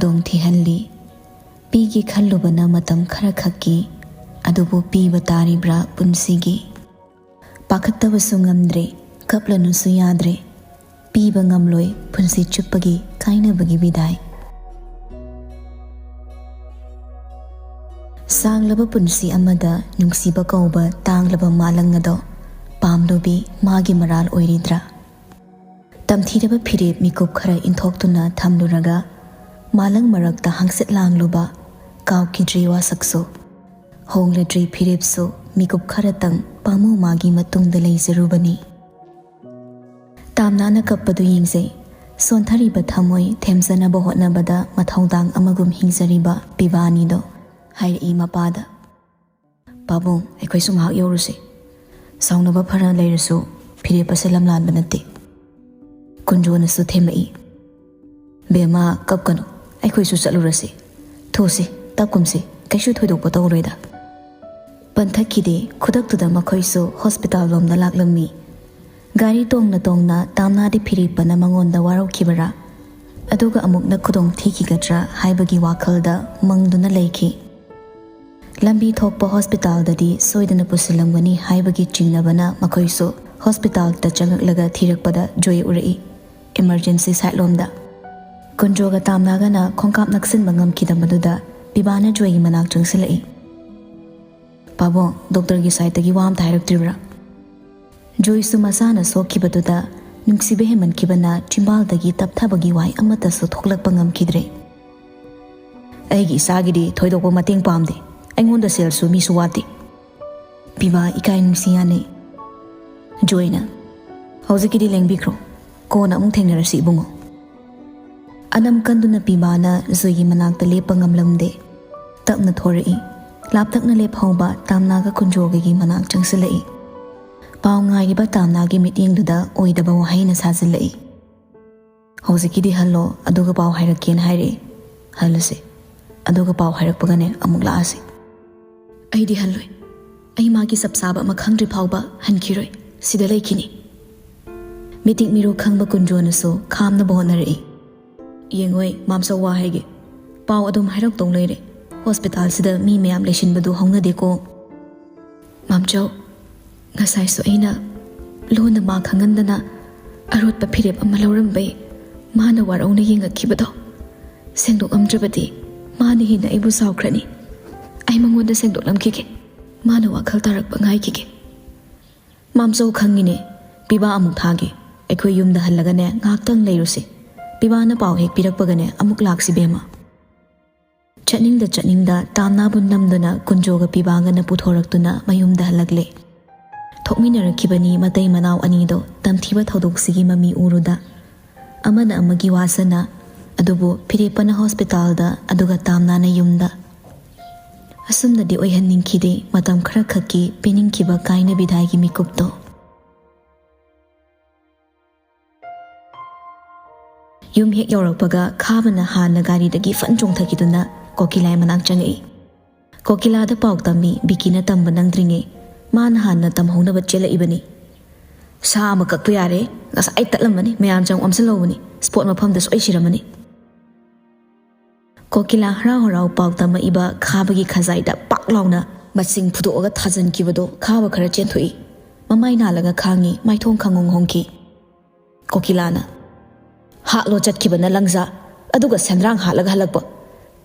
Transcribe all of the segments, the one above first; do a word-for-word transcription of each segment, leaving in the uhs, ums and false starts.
ꯈꯨꯗꯣꯡ ꯊꯤꯍꯜꯂꯤ꯫ ꯄꯤꯒꯦ ꯈꯜꯂꯨꯕꯅ ꯃꯇꯝ ꯈꯔꯈꯛꯀꯤ, ꯑꯗꯨꯕꯨ ꯄꯤꯕ ꯇꯥꯔꯤꯕ꯭ꯔꯥ ꯄꯨꯟꯁꯤꯒꯤ? ꯄꯥꯈꯠꯇꯕꯁꯨ ꯉꯝꯗ꯭ꯔꯦ, ꯀꯞꯂꯅꯨꯁꯨ ꯌꯥꯗ꯭ꯔꯦ꯫ ꯄꯤꯕ ꯉꯝꯂꯣꯏ ꯄꯨꯟꯁꯤ ꯆꯨꯞꯄꯒꯤ ꯀꯥꯏꯅꯕꯒꯤ ꯕꯤꯗꯥꯏ꯫ ꯁꯥꯡꯂꯕ ꯄꯨꯟꯁꯤ ꯑꯃꯗ ꯅꯨꯡꯁꯤꯕ ꯀꯧꯕ ꯇꯥꯡꯂꯕ ꯃꯥꯂꯪ ꯑꯗꯣ ꯄꯥꯝꯂꯨꯕꯤ ꯃꯥꯒꯤ ꯃꯔꯥꯜ ꯑꯣꯏꯔꯤꯗ꯭ꯔꯥ? ꯇꯝꯊꯤꯔꯕ ꯐꯤꯔꯦꯞ ꯃꯤꯀꯨꯞ ꯈꯔ ꯏꯟꯊꯣꯛꯇꯨꯅ ꯊꯝꯂꯨꯔꯒ, ꯃꯥꯂꯪ ꯃꯔꯛꯇ ꯍꯪꯆꯤꯠ ꯂꯥꯡꯂꯨꯕ ꯀꯥꯎꯈꯤꯗ꯭ꯔꯤ ꯋꯥꯁꯛꯁꯨ꯫ ꯍꯣꯡꯂꯗ꯭ꯔꯤ ꯐꯤꯔꯦꯞꯁꯨ ꯃꯤꯀꯨꯞ ꯈꯔꯇꯪ ꯄꯥꯝꯃꯨ ꯃꯥꯒꯤ ꯃꯇꯨꯡꯗ ꯂꯩꯖꯔꯨꯕꯅꯤ꯫ ꯇꯥꯝꯅꯥꯅ ꯀꯞꯄꯗꯨ ꯌꯦꯡꯖꯩ꯫ ꯁꯣꯟꯊꯔꯤꯕ ꯊꯃꯣꯏ ꯊꯦꯝꯖꯅꯕ ꯍꯣꯠꯅꯕꯗ ꯃꯊꯧꯗꯥꯡ ꯑꯃꯒꯨꯝ ꯍꯤꯡꯖꯔꯤꯕ ꯄꯤꯕꯥꯅꯤꯗꯣ ꯍꯥꯏꯔꯛꯏ ꯃꯄꯥꯗ꯫ "ꯄꯥꯕꯨꯡ, ꯑꯩꯈꯣꯏꯁꯨ ꯉꯥꯏꯍꯥꯛ ꯌꯧꯔꯨꯁꯤ꯫ ꯁꯥꯎꯅꯕ ꯐꯅ ꯂꯩꯔꯁꯨ ꯐꯤꯔꯦꯞ ꯑꯁꯤ ꯂꯝꯂꯥꯟꯕ ꯅꯠꯇꯦ꯫" ꯀꯨꯟꯖꯣꯅꯁꯨ ꯊꯦꯝꯃꯛꯏ꯫ "ꯕꯦꯝꯃ, ꯀꯞꯀꯅꯨ꯫ ꯑꯩꯈꯣꯏꯁꯨ ꯆꯠꯂꯨꯔꯁꯤ꯫ ꯊꯨꯁꯤ, ꯇꯞꯀꯨꯝꯁꯤ꯫ ꯀꯩꯁꯨ ꯊꯣꯏꯗꯣꯛꯄ ꯇꯧꯔꯣꯏꯗ꯫" ꯄꯟꯊꯛꯈꯤꯗꯦ꯫ ꯈꯨꯗꯛꯇꯨꯗ ꯃꯈꯣꯏꯁꯨ ꯍꯣꯁꯄꯤꯇꯥꯜ ꯂꯣꯝꯗ ꯂꯥꯛꯂꯝꯃꯤ꯫ ꯒꯥꯔꯤ ꯇꯣꯡꯅ ꯇꯣꯡꯅ ꯇꯥꯝꯅꯥꯗꯤ ꯐꯤꯔꯦꯞꯄꯅ ꯃꯉꯣꯟꯗ ꯋꯥꯔꯧꯈꯤꯕꯔꯥ? ꯑꯗꯨꯒ ꯑꯃꯨꯛꯅ ꯈꯨꯗꯣꯡ ꯊꯤꯈꯤꯒꯗ꯭ꯔꯥ ꯍꯥꯏꯕꯒꯤ ꯋꯥꯈꯜꯗ ꯃꯪꯗꯨꯅ ꯂꯩꯈꯤ꯫ ꯂꯝꯕꯤ ꯊꯣꯛꯄ ꯍꯣꯁꯄꯤꯇꯥꯜꯗꯗꯤ ꯁꯣꯏꯗꯅ ꯄꯨꯁꯤꯜꯂꯝꯒꯅꯤ ꯍꯥꯏꯕꯒꯤ ꯆꯤꯡꯅꯕꯅ ꯃꯈꯣꯏꯁꯨ ꯍꯣꯁꯄꯤꯇꯥꯜꯗ ꯆꯪꯉꯛꯂꯒ ꯊꯤꯔꯛꯄꯗ ꯖꯣꯏ ꯎꯔꯛꯏ, ꯏꯃꯔꯖꯦꯟꯁꯤ ꯁꯥꯏꯠꯂꯣꯝꯗ꯫ ꯀꯨꯟꯖꯣꯒ ꯇꯥꯝꯅꯥꯒꯅ ꯈꯣꯡꯀꯥꯞ ꯅꯛꯁꯤꯟꯕ ꯉꯝꯈꯤꯗꯕꯗꯨꯗ ꯄꯤꯕꯥꯅ ꯖꯣꯏꯒꯤ ꯃꯅꯥꯛ ꯆꯪꯁꯤꯜꯂꯛꯏ꯫ "ꯄꯥꯕꯨꯡ, ꯗꯣꯛꯇꯔꯒꯤ ꯁꯥꯏꯠꯇꯒꯤ ꯋꯥ ꯑꯝꯇ ꯍꯥꯏꯔꯛꯇ꯭ꯔꯤꯕ꯭ꯔꯥ?" ꯖꯣꯏꯁꯨ ꯃꯁꯥꯅ ꯁꯣꯛꯈꯤꯕꯗꯨꯗ ꯅꯨꯡꯁꯤꯕ ꯍꯦꯟꯃꯟꯈꯤꯕꯅ ꯆꯤꯝꯕꯥꯜꯗꯒꯤ ꯇꯞꯊꯕꯒꯤ ꯋꯥꯍꯩ ꯑꯃꯠꯇꯁꯨ ꯊꯣꯛꯂꯛꯄ ꯉꯝꯈꯤꯗ꯭ꯔꯦ꯫ "ꯑꯩꯒꯤ ꯏꯆꯥꯒꯤꯗꯤ ꯊꯣꯏꯗꯣꯛꯄ ꯃꯇꯦꯡ ꯄꯥꯝꯗꯦ꯫ ꯑꯩꯉꯣꯟꯗ ꯁꯦꯜꯁꯨ ꯃꯤꯁꯨ ꯋꯥꯠꯇꯦ꯫" ꯄꯤꯕꯥ ꯏꯀꯥꯏ ꯅꯨꯡꯁꯤ ꯌꯥꯅꯩ꯫ ꯖꯣꯏꯅ, "ꯍꯧꯖꯤꯛꯀꯤꯗꯤ ꯂꯦꯡꯕꯤꯈ꯭ꯔꯣ, ꯀꯣꯟꯅ ꯑꯃꯨꯛ ꯊꯦꯡꯅꯔꯁꯤ ꯏꯕꯨꯡꯉꯣ꯫" ꯑꯅꯝ ꯀꯟꯗꯨꯅ ꯄꯤꯕꯥꯅ ꯖꯣꯏꯒꯤ ꯃꯅꯥꯛꯇ ꯂꯦꯞꯄ ꯉꯝꯂꯝꯗꯦ꯫ ꯇꯞꯅ ꯊꯣꯔꯛꯏ꯫ ꯂꯥꯞꯇꯛꯅ ꯂꯦꯞꯍꯧꯕ ꯇꯥꯝꯅꯥꯒ ꯀꯨꯟꯖꯣꯒꯒꯤ ꯃꯅꯥꯛ ꯆꯪꯁꯤꯜꯂꯛꯏ꯫ ꯄꯥꯎ ꯉꯥꯏꯔꯤꯕ ꯇꯥꯝꯅꯥꯒꯤ ꯃꯤꯠꯌꯦꯡꯗꯨꯗ ꯑꯣꯏꯗꯕ ꯋꯥꯍꯩꯅ ꯁꯥꯖꯤꯜꯂꯛꯏ꯫ "ꯍꯧꯖꯤꯛꯀꯤꯗꯤ ꯍꯜꯂꯣ, ꯑꯗꯨꯒ ꯄꯥꯎ ꯍꯥꯏꯔꯛꯀꯦꯅ ꯍꯥꯏꯔꯛꯏ꯫ ꯍꯜꯂꯁꯤ꯫ ꯑꯗꯨꯒ ꯄꯥꯎ ꯍꯥꯏꯔꯛꯄꯒꯅꯦ ꯑꯃꯨꯛ ꯂꯥꯛꯑꯁꯤ꯫" "ꯑꯩꯗꯤ ꯍꯜꯂꯣꯏ꯫ ꯑꯩ ꯃꯥꯒꯤ ꯆꯞ ꯆꯥꯕ ꯑꯃ ꯈꯪꯗ꯭ꯔꯤ ꯐꯥꯎꯕ ꯍꯟꯈꯤꯔꯣꯏ꯫ ꯁꯤꯗ ꯂꯩꯈꯤꯅꯤ꯫" ꯃꯤꯇꯤꯛ ꯃꯤꯔꯣ ꯈꯪꯕ ꯀꯨꯟꯖꯣꯅꯁꯨ ꯈꯥꯝꯅꯕ ꯍꯣꯠꯅꯔꯛꯏ꯫ "ꯌꯦꯡꯉꯣꯏ, ꯃꯥꯝꯆꯧ ꯋꯥ ꯍꯥꯏꯒꯦ꯫ ꯄꯥꯎ ꯑꯗꯨꯝ ꯍꯥꯏꯔꯛꯇꯧ ꯂꯩꯔꯦ꯫ ꯍꯣꯁꯄꯤꯇꯥꯜꯁꯤꯗ ꯃꯤ ꯃꯌꯥꯝ ꯂꯩꯁꯤꯟꯕꯗꯨ ꯍꯧꯅꯗꯦꯀꯣ꯫ ꯃꯥꯝꯆꯧ, ꯉꯁꯥꯏꯁꯨ ꯑꯩꯅ ꯂꯣꯟꯅ ꯃꯥ ꯈꯪꯍꯟꯗꯅ ꯑꯔꯣꯠꯄ ꯐꯤꯔꯦꯞ ꯑꯃ ꯂꯧꯔꯝꯕꯩ ꯃꯥꯅ ꯋꯥꯔꯧꯅ ꯌꯦꯡꯉꯛꯈꯤꯕꯗꯣ ꯁꯦꯡꯗꯣꯛꯂꯝꯗ꯭ꯔꯕꯗꯤ ꯃꯥꯅ ꯍꯦꯟꯅ ꯑꯩꯕꯨ ꯁꯥꯎꯈ꯭ꯔꯅꯤ꯫ ꯑꯩ ꯃꯉꯣꯟꯗ ꯁꯦꯡꯗꯣꯛꯂꯝꯈꯤꯒꯦ, ꯃꯥꯅ ꯋꯥꯈꯜ ꯇꯥꯔꯛꯄ ꯉꯥꯏꯈꯤꯒꯦ꯫ ꯃꯥꯝꯆꯧ, ꯈꯪꯉꯤꯅꯦ, ꯄꯤꯕꯥ ꯑꯃꯨꯛ ꯊꯥꯒꯦ꯫ ꯑꯩꯈꯣꯏ ꯌꯨꯝꯗ ꯍꯜꯂꯒꯅꯦ ꯉꯥꯏꯍꯥꯛꯇꯪ ꯂꯩꯔꯨꯁꯤ꯫ ꯄꯤꯕꯥꯅ ꯄꯥꯎ ꯍꯦꯛ ꯄꯤꯔꯛꯄꯒꯅꯦ ꯑꯃꯨꯛ ꯂꯥꯛꯁꯤ ꯕꯦꯝꯃ꯫ ꯆꯠꯅꯤꯡꯗ ꯆꯠꯅꯤꯡꯗ ꯇꯥꯝꯅꯥꯕꯨ ꯅꯝꯗꯨꯅ ꯀꯨꯟꯖꯣꯒ ꯄꯤꯕꯥꯒꯅ ꯄꯨꯊꯣꯔꯛꯇꯨꯅ ꯃꯌꯨꯝꯗ ꯍꯜꯂꯛꯂꯦ꯫ ꯊꯣꯛꯃꯤꯟꯅꯔꯛꯈꯤꯕꯅꯤ ꯃꯇꯩ ꯃꯅꯥꯎ ꯑꯅꯤꯗꯣ ꯇꯝꯊꯤꯕ ꯊꯧꯗꯣꯛꯁꯤꯒꯤ ꯃꯃꯤ ꯎꯔꯨꯗ꯫ ꯑꯃꯅ ꯑꯃꯒꯤ ꯋꯥꯁꯅ, ꯑꯗꯨꯕꯨ ꯐꯤꯔꯦꯞꯄꯅ ꯍꯣꯁꯄꯤꯇꯥꯜꯗ, ꯑꯗꯨꯒ ꯇꯥꯝꯅꯥꯅ ꯌꯨꯝꯗ꯫ ꯑꯁꯨꯝꯅꯗꯤ ꯑꯣꯏꯍꯟꯅꯤꯡꯈꯤꯗꯦ ꯃꯇꯝ ꯈꯔꯈꯛꯀꯤ ꯄꯤꯅꯤꯡꯈꯤꯕ ꯀꯥꯏꯅꯕꯤꯗꯥꯏꯒꯤ ꯃꯤꯀꯨꯞꯇꯣ꯫ ꯌꯨꯝ ꯍꯦꯛ ꯌꯧꯔꯛꯄꯒ ꯈꯥꯕꯅ ꯍꯥꯟꯅ ꯒꯥꯔꯤꯗꯒꯤ ꯐꯟ ꯆꯣꯡꯊꯈꯤꯗꯨꯅ ꯀꯣꯀꯤꯂꯥꯏ ꯃꯅꯥꯛ ꯆꯪꯉꯛꯏ꯫ ꯀꯣꯀꯤꯂꯥꯗ ꯄꯥꯎ ꯇꯝꯃꯤ ꯕꯤꯀꯤꯅ ꯇꯝꯕ ꯅꯪꯗ꯭ꯔꯤꯉꯩ ꯃꯥꯅ ꯍꯥꯟꯅ ꯇꯝꯍꯧꯅꯕ ꯆꯦꯜꯂꯛꯏꯕꯅꯤ꯫ "ꯁꯥ ꯑꯃ ꯀꯛꯄ ꯌꯥꯔꯦ, ꯉꯁꯥꯏ ꯇꯠꯂꯝꯃꯅꯤ, ꯃꯌꯥꯝ ꯆꯪ ꯑꯣꯝꯁꯤꯜꯍꯧꯕꯅꯤ, ꯁ꯭ꯄꯣꯠ ꯃꯐꯝꯗ ꯁꯣꯏ ꯁꯤꯔꯝꯃꯅꯤ꯫" ꯀꯣꯀꯤꯂꯥ ꯍꯔꯥꯎ ꯍꯔꯥꯎ ꯄꯥꯎ ꯇꯝꯃꯛꯏꯕ ꯈꯥꯕꯒꯤ ꯈꯖꯥꯏꯗ ꯄꯥꯛ ꯂꯥꯎꯅ ꯃꯁꯤꯡ ꯐꯨꯗꯣꯛꯑꯒ ꯊꯥꯖꯤꯟꯈꯤꯕꯗꯣ ꯈꯥꯕ ꯈꯔ ꯆꯦꯟꯊꯣꯛꯏ꯫ ꯃꯃꯥꯏ ꯅꯥꯜꯂꯒ ꯈꯥꯡꯉꯤ, ꯃꯥꯏꯊꯣꯡ ꯈꯪꯍꯣꯡ ꯍꯣꯡꯈꯤ꯫ ꯀꯣꯀꯤꯂꯥꯅ, "ꯍꯥꯠꯂꯣ ꯆꯠꯈꯤꯕꯅ ꯂꯪꯖꯥ, ꯑꯗꯨꯒ ꯁꯦꯟꯗ꯭ꯔꯥꯡ ꯍꯥꯠꯂꯒ ꯍꯜꯂꯛꯄ꯫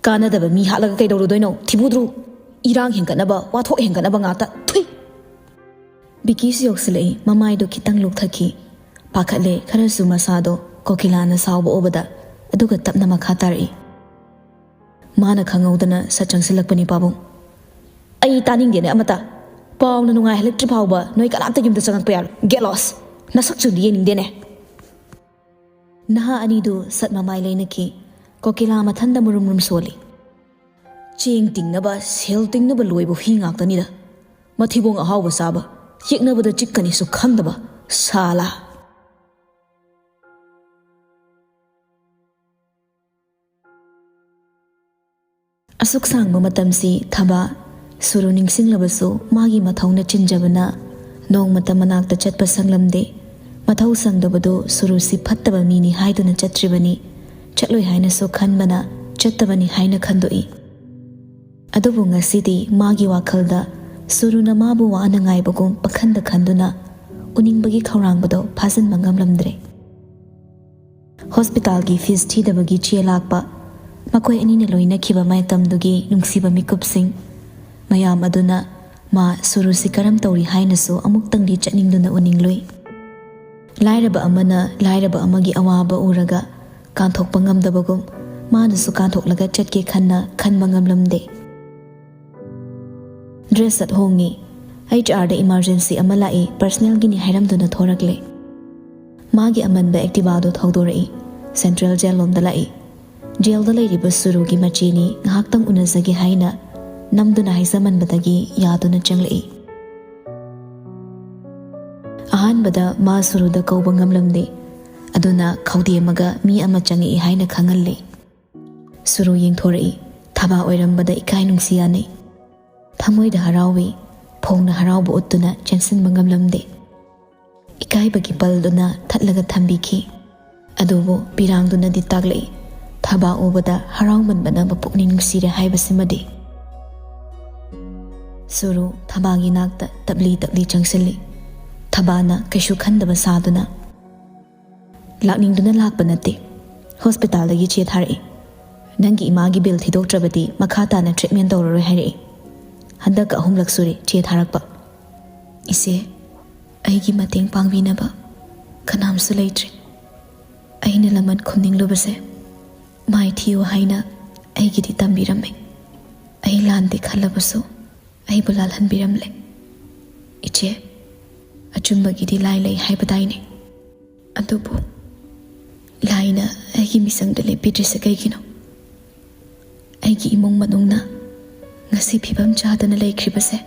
ꯀꯥꯟꯅꯗꯕ ꯃꯤ ꯍꯥꯠꯂꯒ ꯀꯩꯗꯧꯔꯨꯗꯣꯏꯅꯣ? ꯊꯤꯕꯨꯗ꯭ꯔꯨ꯫ ꯏꯔꯥꯡ ꯍꯦꯟꯒꯠꯅꯕ, ꯋꯥꯊꯣꯛ ꯍꯦꯟꯒꯠꯅꯕ ꯉꯥꯛꯇ꯫ ꯊꯨꯏ!" ꯕꯤꯀꯤꯁꯨ ꯌꯧꯁꯤꯜꯂꯛꯏ꯫ ꯃꯃꯥꯏꯗꯣ ꯈꯤꯇꯪ ꯂꯨꯛꯊꯈꯤ꯫ ꯄꯥꯈꯠꯂꯦ ꯈꯔꯁꯨ ꯃꯁꯥꯗꯣ ꯀꯣꯀꯤꯂꯥꯅ ꯁꯥꯎꯕ ꯎꯕꯗ, ꯑꯗꯨꯒ ꯇꯞꯅ ꯃꯈꯥ ꯇꯥꯔꯛꯏ꯫ ꯃꯥꯅ ꯈꯪꯍꯧꯗꯅ ꯁꯠ ꯆꯪꯁꯤꯜꯂꯛꯄꯅꯤ ꯄꯥꯕꯨꯡ꯫ "ꯑꯩ ꯇꯥꯅꯤꯡꯗꯦꯅꯦ ꯑꯃꯇ꯫ ꯄꯥꯎꯅ ꯅꯨꯡꯉꯥꯏꯍꯜꯂꯛꯇ꯭ꯔꯤ ꯐꯥꯎꯕ ꯅꯣꯏ ꯀꯅꯥꯝꯇ ꯌꯨꯝꯗ ꯆꯪꯉꯛꯄ ꯌꯥꯔꯣꯏ꯫ Get lost! ꯅꯁꯛꯁꯨ ꯌꯦꯡꯅꯤꯡꯗꯦꯅꯦ꯫" ꯅꯍꯥ ꯑꯅꯤꯗꯨ ꯁꯠ ꯃꯃꯥꯏ ꯂꯩꯅꯈꯤ꯫ ꯀꯣꯀꯤꯂꯥ ꯃꯊꯟꯗ ꯃꯨꯔꯨꯝ ꯃꯨꯔꯨꯝ ꯁꯣꯜꯂꯤ꯫ "ꯆꯦꯡ ꯇꯤꯡꯅꯕ, ꯁꯦꯜ ꯇꯤꯡꯅꯕ ꯂꯣꯏꯕ ꯍꯨꯏ ꯉꯥꯛꯇꯅꯤꯗ꯫ ꯃꯊꯤꯕꯣꯡ ꯑꯍꯥꯎꯕ ꯆꯥꯕ, ꯌꯦꯛꯅꯕꯗ ꯆꯤꯛꯀꯅꯤꯁꯨ ꯈꯪꯗꯕ ꯁꯥꯂꯥ!" ꯑꯁꯨꯛ ꯁꯥꯡꯕ ꯃꯇꯝꯁꯤ ꯊꯕꯥ ꯁꯨꯔꯨ ꯅꯤꯡꯁꯤꯡꯂꯕꯁꯨ ꯃꯥꯒꯤ ꯃꯊꯧꯅ ꯆꯤꯟꯖꯕꯅ ꯅꯣꯡꯃꯇ ꯃꯅꯥꯛꯇ ꯆꯠꯄ ꯁꯪꯂꯝꯗꯦ꯫ ꯃꯊꯧ ꯁꯪꯗꯕꯗꯨ ꯁꯨꯔꯨꯁꯤ ꯐꯠꯇꯕ ꯃꯤꯅꯤ ꯍꯥꯏꯗꯨꯅ ꯆꯠꯇ꯭ꯔꯤꯕꯅꯤ꯫ ꯆꯠꯂꯣꯏ ꯍꯥꯏꯅꯁꯨ ꯈꯟꯕꯅ ꯆꯠꯇꯕꯅꯤ ꯍꯥꯏꯅ ꯈꯟꯗꯣꯛꯏ꯫ ꯑꯗꯨꯕꯨ ꯉꯁꯤꯗꯤ ꯃꯥꯒꯤ ꯋꯥꯈꯜꯗ ꯁꯨꯔꯨꯅ ꯃꯥꯕꯨ ꯋꯥꯅ ꯉꯥꯏꯕꯒꯨꯝ ꯄꯈꯟꯗ ꯈꯟꯗꯨꯅ ꯎꯅꯤꯡꯕꯒꯤ ꯈꯧꯔꯥꯡꯕꯗꯣ ꯐꯥꯖꯤꯟꯕ ꯉꯝꯂꯝꯗ꯭ꯔꯦ꯫ ꯍꯣꯁꯄꯤꯇꯥꯜꯒꯤ ꯐꯤꯁ ꯊꯤꯗꯕꯒꯤ ꯆꯦ ꯂꯥꯛꯄ, ꯃꯈꯣꯏ ꯑꯅꯤꯅ ꯂꯣꯏꯅꯈꯤꯕ ꯃꯇꯝꯗꯨꯒꯤ ꯅꯨꯡꯁꯤꯕ ꯃꯤꯀꯨꯞꯁꯤꯡ, ꯃꯌꯥꯝ ꯑꯗꯨꯅ ꯃꯥ ꯁꯨꯔꯨꯁꯤ ꯀꯔꯝ ꯇꯧꯔꯤ ꯍꯥꯏꯅꯁꯨ ꯑꯃꯨꯛꯇꯪꯗꯤ ꯆꯠꯅꯤꯡꯗꯨꯅ ꯎꯅꯤꯡꯂꯨꯏ꯫ ꯂꯥꯏꯔꯕ ꯑꯃꯅ ꯂꯥꯏꯔꯕ ꯑꯃꯒꯤ ꯑꯋꯥꯕ ꯎꯔꯒ ꯀꯥꯟꯊꯣꯛꯄ ꯉꯝꯗꯕꯒꯨꯝ, ꯃꯥꯅꯁꯨ ꯀꯥꯟꯊꯣꯛꯂꯒ ꯆꯠꯀꯦ ꯈꯟꯅ ꯈꯟꯕ ꯉꯝꯂꯝꯗꯦ꯫ ꯗ꯭ꯔꯦꯁ ꯁꯠ ꯍꯣꯡꯉꯤ꯫ ꯑꯩꯆ ꯑꯥꯔꯗ ꯏꯃꯥꯔꯖꯦꯟꯁꯤ ꯑꯃ ꯂꯥꯛꯏ, ꯄꯔꯁꯅꯦꯜꯒꯤꯅꯤ ꯍꯥꯏꯔꯝꯗꯨꯅ ꯊꯣꯔꯛꯂꯦ꯫ ꯃꯥꯒꯤ ꯑꯃꯟꯕ ꯑꯦꯛꯇꯤꯚꯥꯗꯣ ꯊꯧꯗꯣꯔꯛꯏ꯫ ꯁꯦꯟꯇ꯭ꯔꯦꯜ ꯖꯦꯜ ꯂꯣꯝꯗ ꯂꯥꯛꯏ꯫ ꯖꯦꯜꯗ ꯂꯩꯔꯤꯕ ꯁꯨꯔꯨꯒꯤ ꯃꯆꯦꯅꯤ, ꯉꯥꯏꯍꯥꯛꯇꯪ ꯎꯅꯖꯒꯦ ꯍꯥꯏꯅ ꯅꯝꯗꯨꯅ ꯍꯥꯏꯖꯃꯟꯕꯗꯒꯤ ꯌꯥꯗꯨꯅ ꯆꯪꯂꯛꯏ꯫ ꯑꯍꯥꯟꯕꯗ ꯃꯥ ꯁꯨꯔꯨꯗ ꯀꯧꯕ ꯉꯝꯂꯝꯗꯦ꯫ ꯑꯗꯨꯅ ꯈꯧꯗꯦꯝꯃꯒ ꯃꯤ ꯑꯃ ꯆꯪꯉꯛꯏ ꯍꯥꯏꯅ ꯈꯪꯍꯜꯂꯤ꯫ ꯁꯨꯔꯨ ꯌꯦꯡꯊꯣꯔꯛꯏ꯫ ꯊꯕꯥ ꯑꯣꯏꯔꯝꯕꯗ ꯏꯀꯥꯏ ꯅꯨꯡꯁꯤ ꯌꯥꯅꯩ꯫ ꯊꯃꯣꯏꯗ ꯍꯔꯥꯎꯏ꯫ ꯐꯣꯡꯅ ꯍꯔꯥꯎꯕ ꯎꯠꯇꯨꯅ ꯆꯦꯟꯁꯤꯟꯕ ꯉꯝꯂꯝꯗꯦ꯫ ꯏꯀꯥꯏꯕꯒꯤ ꯄꯜꯗꯨꯅ ꯊꯠꯂꯒ ꯊꯝꯕꯤꯈꯤ꯫ ꯑꯗꯨꯕꯨ ꯄꯤꯔꯥꯡꯗꯨꯅꯗꯤ ꯇꯥꯛꯂꯛꯏ, ꯊꯕꯥ ꯎꯕꯗ ꯍꯔꯥꯎꯃꯟꯕꯅ ꯃꯄꯨꯛꯅꯤꯡ ꯅꯨꯡꯁꯤꯔꯦ ꯍꯥꯏꯕꯁꯤꯃꯗꯤ꯫ ꯁꯨꯔꯨ ꯊꯕꯥꯒꯤ ꯅꯥꯛꯇ ꯇꯞꯂꯤ ꯇꯞꯂꯤ ꯆꯪꯁꯤꯜꯂꯤ꯫ ꯊꯕꯥꯅ ꯀꯩꯁꯨ ꯈꯟꯗꯕ ꯁꯥꯗꯨꯅ, "ꯂꯥꯛꯅꯤꯡꯗꯨꯅ ꯂꯥꯛꯄ ꯅꯠꯇꯦ꯫ ꯍꯣꯁꯄꯤꯇꯥꯜꯗꯒꯤ ꯆꯦ ꯊꯥꯔꯛꯏ꯫ ꯅꯪꯒꯤ ꯏꯃꯥꯒꯤ ꯕꯤꯜ ꯊꯤꯗꯣꯛꯇ꯭ꯔꯕꯗꯤ ꯃꯈꯥ ꯇꯥꯅ ꯇ꯭ꯔꯤꯠꯃꯦꯟ ꯇꯧꯔꯔꯣꯏ ꯍꯥꯏꯔꯛꯏ꯫ ꯍꯟꯗꯛꯀ ꯑꯍꯨꯝꯂꯛ ꯁꯨꯔꯦ ꯆꯦ ꯊꯥꯔꯛꯄ꯫" "ꯏꯆꯦ, ꯑꯩꯒꯤ ꯃꯇꯦꯡ ꯄꯥꯡꯕꯤꯅꯕ ꯀꯅꯥꯝꯁꯨ ꯂꯩꯇ꯭ꯔꯦ꯫ ꯑꯩꯅ ꯂꯃꯟ ꯈꯨꯝꯅꯤꯡꯂꯨꯕꯁꯦ ꯃꯥꯏ ꯊꯤꯌꯨ ꯍꯥꯏꯅ ꯑꯩꯒꯤꯗꯤ ꯇꯝꯕꯤꯔꯝꯃꯦ꯫ ꯑꯩ ꯂꯥꯟꯗꯦ ꯈꯜꯂꯕꯁꯨ ꯑꯩꯕꯨ ꯂꯥꯜꯍꯟꯕꯤꯔꯝꯂꯦ꯫ ꯏꯆꯦ, ꯑꯆꯨꯝꯕꯒꯤꯗꯤ ꯂꯥꯏ ꯂꯩ ꯍꯥꯏꯕꯗꯥꯏꯅꯦ? ꯑꯗꯨꯕꯨ ꯂꯥꯏꯅ ꯑꯩꯒꯤ ꯃꯤꯆꯪꯗ ꯂꯦꯞꯄꯤꯗ꯭ꯔꯤꯁꯦ ꯀꯩꯒꯤꯅꯣ? ꯑꯩꯒꯤ ꯏꯃꯨꯡ ꯃꯅꯨꯡꯅ ꯉꯁꯤ ꯐꯤꯕꯝ ꯆꯥꯗꯅ ꯂꯩꯈ꯭ꯔꯤꯕꯁꯦ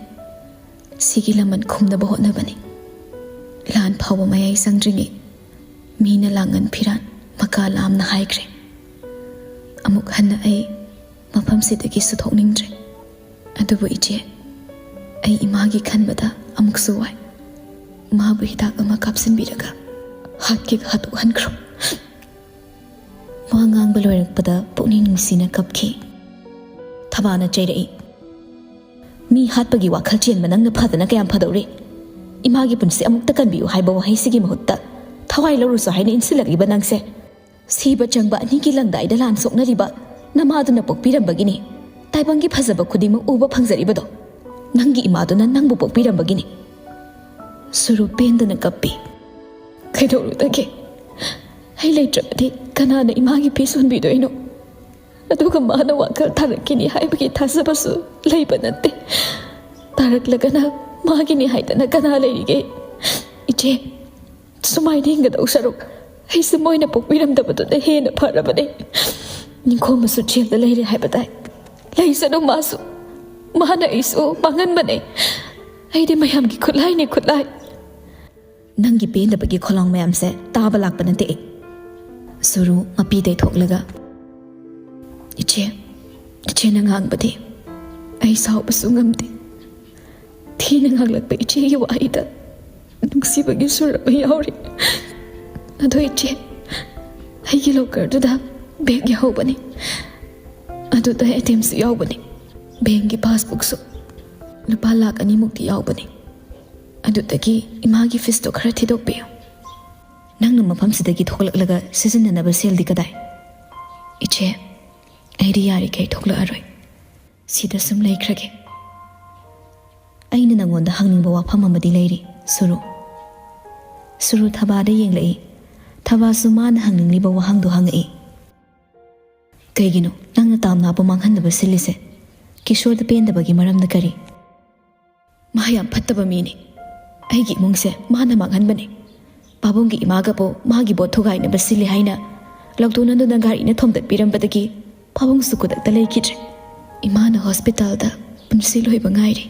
ꯁꯤꯒꯤ ꯂꯃꯟ ꯈꯨꯝꯅꯕ ꯍꯣꯠꯅꯕꯅꯤ꯫ ꯂꯥꯟ ꯐꯥꯎꯕ ꯃꯌꯥꯏ ꯆꯪꯗ꯭ꯔꯤꯉꯩ ꯃꯤꯅ ꯂꯥꯡꯉꯟ ꯐꯤꯔꯥꯟ ꯃꯀꯥ ꯂꯥꯝꯅ ꯍꯥꯏꯈ꯭ꯔꯦ꯫ ꯑꯃꯨꯛ ꯍꯟꯅ ꯑꯩ ꯃꯐꯝꯁꯤꯗꯒꯤ ꯁꯨꯊꯣꯛꯅꯤꯡꯗ꯭ꯔꯦ꯫ ꯑꯗꯨꯕꯨ ꯏꯆꯦ, ꯑꯩ ꯏꯃꯥꯒꯤ ꯈꯟꯕꯗ ꯑꯃꯨꯛꯁꯨ ꯋꯥꯏ꯫ ꯃꯥꯕꯨ ꯍꯤꯗꯥꯛ ꯑꯃ ꯀꯥꯞꯁꯤꯟꯕꯤꯔꯒ ꯍꯥꯠꯀꯦꯒ ꯍꯥꯠꯇꯣꯛꯍꯟꯈ꯭ꯔꯣ꯫" ꯋꯥ ꯉꯥꯡꯕ ꯂꯣꯏꯔꯛꯄꯗ ꯄꯨꯛꯅꯤꯡ ꯅꯨꯡꯁꯤꯅ ꯀꯞꯈꯤ꯫ ꯊꯕꯥꯅ ꯆꯩꯔꯛꯏ, "ꯃꯤ ꯍꯥꯠꯄꯒꯤ ꯋꯥꯈꯜ ꯆꯦꯟꯕ ꯅꯪꯅ ꯐꯗꯅ ꯀꯌꯥꯝ ꯐꯗꯧꯔꯤ? ꯏꯃꯥꯒꯤ ꯄꯨꯟꯁꯤ ꯑꯃꯨꯛꯇ ꯀꯟꯕꯤꯌꯨ ꯍꯥꯏꯕ ꯋꯥꯍꯩꯁꯤꯒꯤ ꯃꯍꯨꯠꯇ ꯊꯋꯥꯏ ꯂꯧꯔꯨꯁꯨ ꯍꯥꯏꯅ ꯏꯟꯁꯤꯜꯂꯛꯂꯤꯕ ꯅꯪꯁꯦ꯫ ꯁꯤꯕ ꯆꯪꯕ ꯑꯅꯤꯒꯤ ꯂꯪꯗꯥꯏꯗ ꯂꯥꯟ ꯁꯣꯛꯅꯔꯤꯕ ꯅꯃꯥꯗꯨꯅ ꯄꯣꯛꯄꯤꯔꯝꯕꯒꯤꯅꯤ꯫ ꯇꯥꯏꯕꯪꯒꯤ ꯐꯖꯕ ꯈꯨꯗꯤꯡꯃꯛ ꯎꯕ ꯐꯪꯖꯔꯤꯕꯗꯣ ꯅꯪꯒꯤ ꯏꯃꯥꯗꯨꯅ ꯅꯪꯕꯨ ꯄꯣꯛꯄꯤꯔꯝꯕꯒꯤꯅꯤ꯫" ꯁꯨꯔꯨ ꯄꯦꯟꯗꯅ ꯀꯞꯄꯤ꯫ "ꯀꯩꯗꯧꯔꯨꯗꯒꯦ? ꯑꯩ ꯂꯩꯇ꯭ꯔꯕꯗꯤ ꯀꯅꯥꯅ ꯏꯃꯥꯒꯤ ꯐꯤ ꯁꯨꯍꯟꯕꯤꯗꯣꯏꯅꯣ? ꯑꯗꯨꯒ ꯃꯥꯅ ꯋꯥꯈꯜ ꯊꯥꯔꯛꯈꯤꯅꯤ ꯍꯥꯏꯕꯒꯤ ꯊꯥꯖꯕꯁꯨ ꯂꯩꯕ ꯅꯠꯇꯦ꯫ ꯇꯥꯔꯛꯂꯒꯅ ꯃꯥꯒꯤꯅꯤ ꯍꯥꯏꯗꯅ ꯀꯅꯥ ꯂꯩꯔꯤꯒꯦ? ꯏꯆꯦ, ꯁꯨꯃꯥꯏꯅ ꯍꯤꯡꯒꯗꯧ ꯁꯔꯨꯛ ꯑꯩꯁꯦ ꯃꯣꯏꯅ ꯄꯣꯛꯄꯤꯔꯝꯗꯕꯗꯨꯅ ꯍꯦꯟꯅ ꯐꯔꯕꯅꯦ꯫ ꯅꯤꯡꯈꯣꯝꯕꯁꯨ ꯖꯦꯜꯗ ꯂꯩꯔꯦ ꯍꯥꯏꯕ ꯇꯥꯏ꯫ ꯂꯩꯁꯅꯨ ꯃꯥꯁꯨ꯫ ꯃꯥꯅ ꯑꯩꯁꯨ ꯃꯥꯡꯍꯟꯕꯅꯦ꯫ ꯑꯩꯗꯤ ꯃꯌꯥꯝꯒꯤ ꯈꯨꯠꯂꯥꯏꯅꯦ, ꯈꯨꯠꯂꯥꯏ꯫" "ꯅꯪꯒꯤ ꯄꯦꯟꯗꯕꯒꯤ ꯈꯣꯜꯂꯥꯎ ꯃꯌꯥꯝꯁꯦ ꯇꯥꯕ ꯂꯥꯛꯄ ꯅꯠꯇꯦ ꯑꯩ꯫" ꯁꯨꯔꯨ ꯃꯄꯤ ꯇꯩꯊꯣꯛꯂꯒ, "ꯏꯆꯦ, ꯏꯆꯦꯅ ꯉꯥꯡꯕꯗꯤ ꯑꯩ ꯁꯥꯎꯕꯁꯨ ꯉꯝꯗꯦ꯫ ꯊꯤꯅ ꯉꯥꯡꯂꯛꯄ ꯏꯆꯦꯒꯤ ꯋꯥꯍꯩꯗ ꯅꯨꯡꯁꯤꯕꯒꯤ ꯁꯨꯔ ꯑꯃ ꯌꯥꯎꯔꯤ꯫ ꯑꯗꯣ ꯏꯆꯦ, ꯑꯩꯒꯤ ꯂꯣꯀꯔꯗꯨꯗ ꯕꯦꯒ ꯌꯥꯎꯍꯧꯕꯅꯤ꯫ ꯑꯗꯨꯗ ꯑꯦ ꯇꯤ ꯑꯦꯝꯁꯨ ꯌꯥꯎꯕꯅꯤ꯫ ꯕꯦꯡꯒꯤ ꯄꯥꯁꯕꯨꯛꯁꯨ ꯂꯨꯄꯥ ꯂꯥꯛ ꯑꯅꯤꯃꯨꯛꯇꯤ ꯌꯥꯎꯕꯅꯤ꯫ ꯑꯗꯨꯗꯒꯤ ꯏꯃꯥꯒꯤ ꯐꯤꯁꯇꯣ ꯈꯔ ꯊꯤꯗꯣꯛꯄꯤꯌꯨ꯫" "ꯅꯪꯅ ꯃꯐꯝꯁꯤꯗꯒꯤ ꯊꯣꯛꯂꯛꯂꯒ ꯁꯤꯖꯤꯟꯅꯅꯕ ꯁꯦꯜꯗꯤ ꯀꯗꯥꯏ?" "ꯏꯆꯦ, ꯑꯩꯗꯤ ꯌꯥꯔꯤꯈꯩ ꯊꯣꯛꯂꯛꯑꯔꯣꯏ꯫ ꯁꯤꯗ ꯁꯨꯝ ꯂꯩꯈ꯭ꯔꯒꯦ꯫ ꯑꯩꯅ ꯅꯉꯣꯟꯗ ꯍꯪꯅꯤꯡꯕ ꯋꯥꯐꯝ ꯑꯃꯗꯤ ꯂꯩꯔꯤ, ꯁꯨꯔꯨ꯫" ꯁꯨꯔꯨ ꯊꯕꯥꯗ ꯌꯦꯡꯂꯛꯏ꯫ ꯊꯕꯥꯁꯨ ꯃꯥꯅ ꯍꯪꯅꯤꯡꯂꯤꯕ ꯋꯥꯍꯪꯗꯨ ꯍꯪꯉꯛꯏ꯫ "ꯀꯩꯒꯤꯅꯣ ꯅꯪꯅ ꯇꯥꯝꯅꯥꯕꯨ ꯃꯥꯡꯍꯟꯅꯕ ꯁꯤꯜꯂꯤꯁꯦ? ꯀꯤꯁꯣꯔꯗ ꯄꯦꯟꯗꯕꯒꯤ ꯃꯔꯝꯅ ꯀꯔꯤ?" "ꯃꯥ ꯌꯥꯝ ꯐꯠꯇꯕ ꯃꯤꯅꯤ꯫ ꯑꯩꯒꯤ ꯏꯃꯨꯡꯁꯦ ꯃꯥꯅ ꯃꯥꯡꯍꯟꯕꯅꯤ꯫ ꯄꯥꯕꯨꯡꯒꯤ ꯏꯃꯥꯒꯕꯨ ꯃꯥꯒꯤ ꯚꯣꯠ ꯊꯨꯒꯥꯏꯅꯕ ꯁꯤꯜꯂꯤ ꯍꯥꯏꯅ ꯂꯧꯗꯨꯅꯗꯨꯅ ꯒꯥꯔꯤꯅ ꯊꯣꯝꯗꯠꯄꯤꯔꯝꯕꯗꯒꯤ ꯄꯥꯕꯨꯡꯁꯨ ꯈꯨꯗꯛꯇ ꯂꯩꯈꯤꯗ꯭ꯔꯦ꯫ ꯏꯃꯥꯅ ꯍꯣꯁꯄꯤꯇꯥꯜꯗ ꯄꯨꯟꯁꯤ ꯂꯣꯏꯕ ꯉꯥꯏꯔꯤ꯫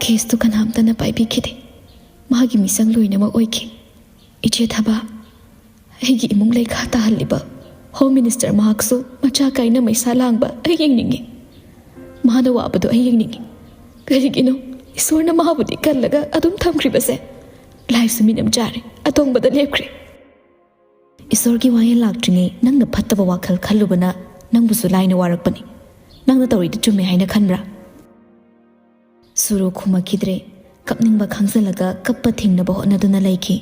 ꯀꯦꯁꯇꯨ ꯀꯅꯥꯝꯇꯅ ꯄꯥꯏꯕꯤꯈꯤꯗꯦ꯫ ꯃꯥꯒꯤ ꯃꯤꯁꯪ ꯂꯣꯏꯅꯃꯛ ꯑꯣꯏꯈꯤ꯫ ꯏꯆꯦ ꯊꯕꯥ, ꯑꯩꯒꯤ ꯏꯃꯨꯡ ꯂꯩꯈꯥ ꯇꯥꯍꯜꯂꯤꯕ ꯍꯣꯝ ꯃꯤꯅꯤꯁꯇꯔ ꯃꯍꯥꯛꯁꯨ ꯃꯆꯥ ꯀꯥꯏꯅ ꯃꯩꯁꯥ ꯂꯥꯡꯕ ꯑꯩ ꯌꯦꯡꯅꯤꯡꯉꯤ꯫ ꯃꯥꯅ ꯋꯥꯕꯗꯣ ꯑꯩ ꯌꯦꯡꯅꯤꯡꯉꯤ꯫ ꯀꯔꯤꯒꯤꯅꯣ ꯏꯁꯣꯔꯅ ꯃꯥꯕꯨꯗꯤ ꯀꯜꯂꯒ ꯑꯗꯨꯝ ꯊꯝꯈ꯭ꯔꯤꯕꯁꯦ? ꯂꯥꯏꯁꯨ ꯃꯤꯅꯝ ꯆꯥꯔꯦ, ꯑꯇꯣꯡꯕꯗ ꯂꯦꯞꯈ꯭ꯔꯦ꯫" ꯏꯁꯣꯔꯒꯤ ꯋꯥꯌꯦꯜ ꯂꯥꯛꯇ꯭ꯔꯤꯉꯩ ꯅꯪꯅ ꯐꯠꯇꯕ ꯋꯥꯈꯜ ꯈꯜꯂꯨꯕꯅ ꯅꯪꯕꯨꯁꯨ ꯂꯥꯏꯅ ꯋꯥꯔꯛꯄꯅꯤ꯫ ꯅꯪꯅ ꯇꯧꯔꯤꯗꯨ ꯆꯨꯝꯃꯦ ꯍꯥꯏꯅ ꯈꯟꯕ꯭ꯔꯥ? ꯁꯨꯔꯨ ꯈꯨꯝꯃꯛꯈꯤꯗ꯭ꯔꯦ꯫ ꯀꯞꯅꯤꯡꯕ ꯈꯥꯡꯖꯤꯜꯂꯒ ꯀꯞꯄ ꯊꯤꯡꯅꯕ ꯍꯣꯠꯅꯗꯨꯅ ꯂꯩꯈꯤ꯫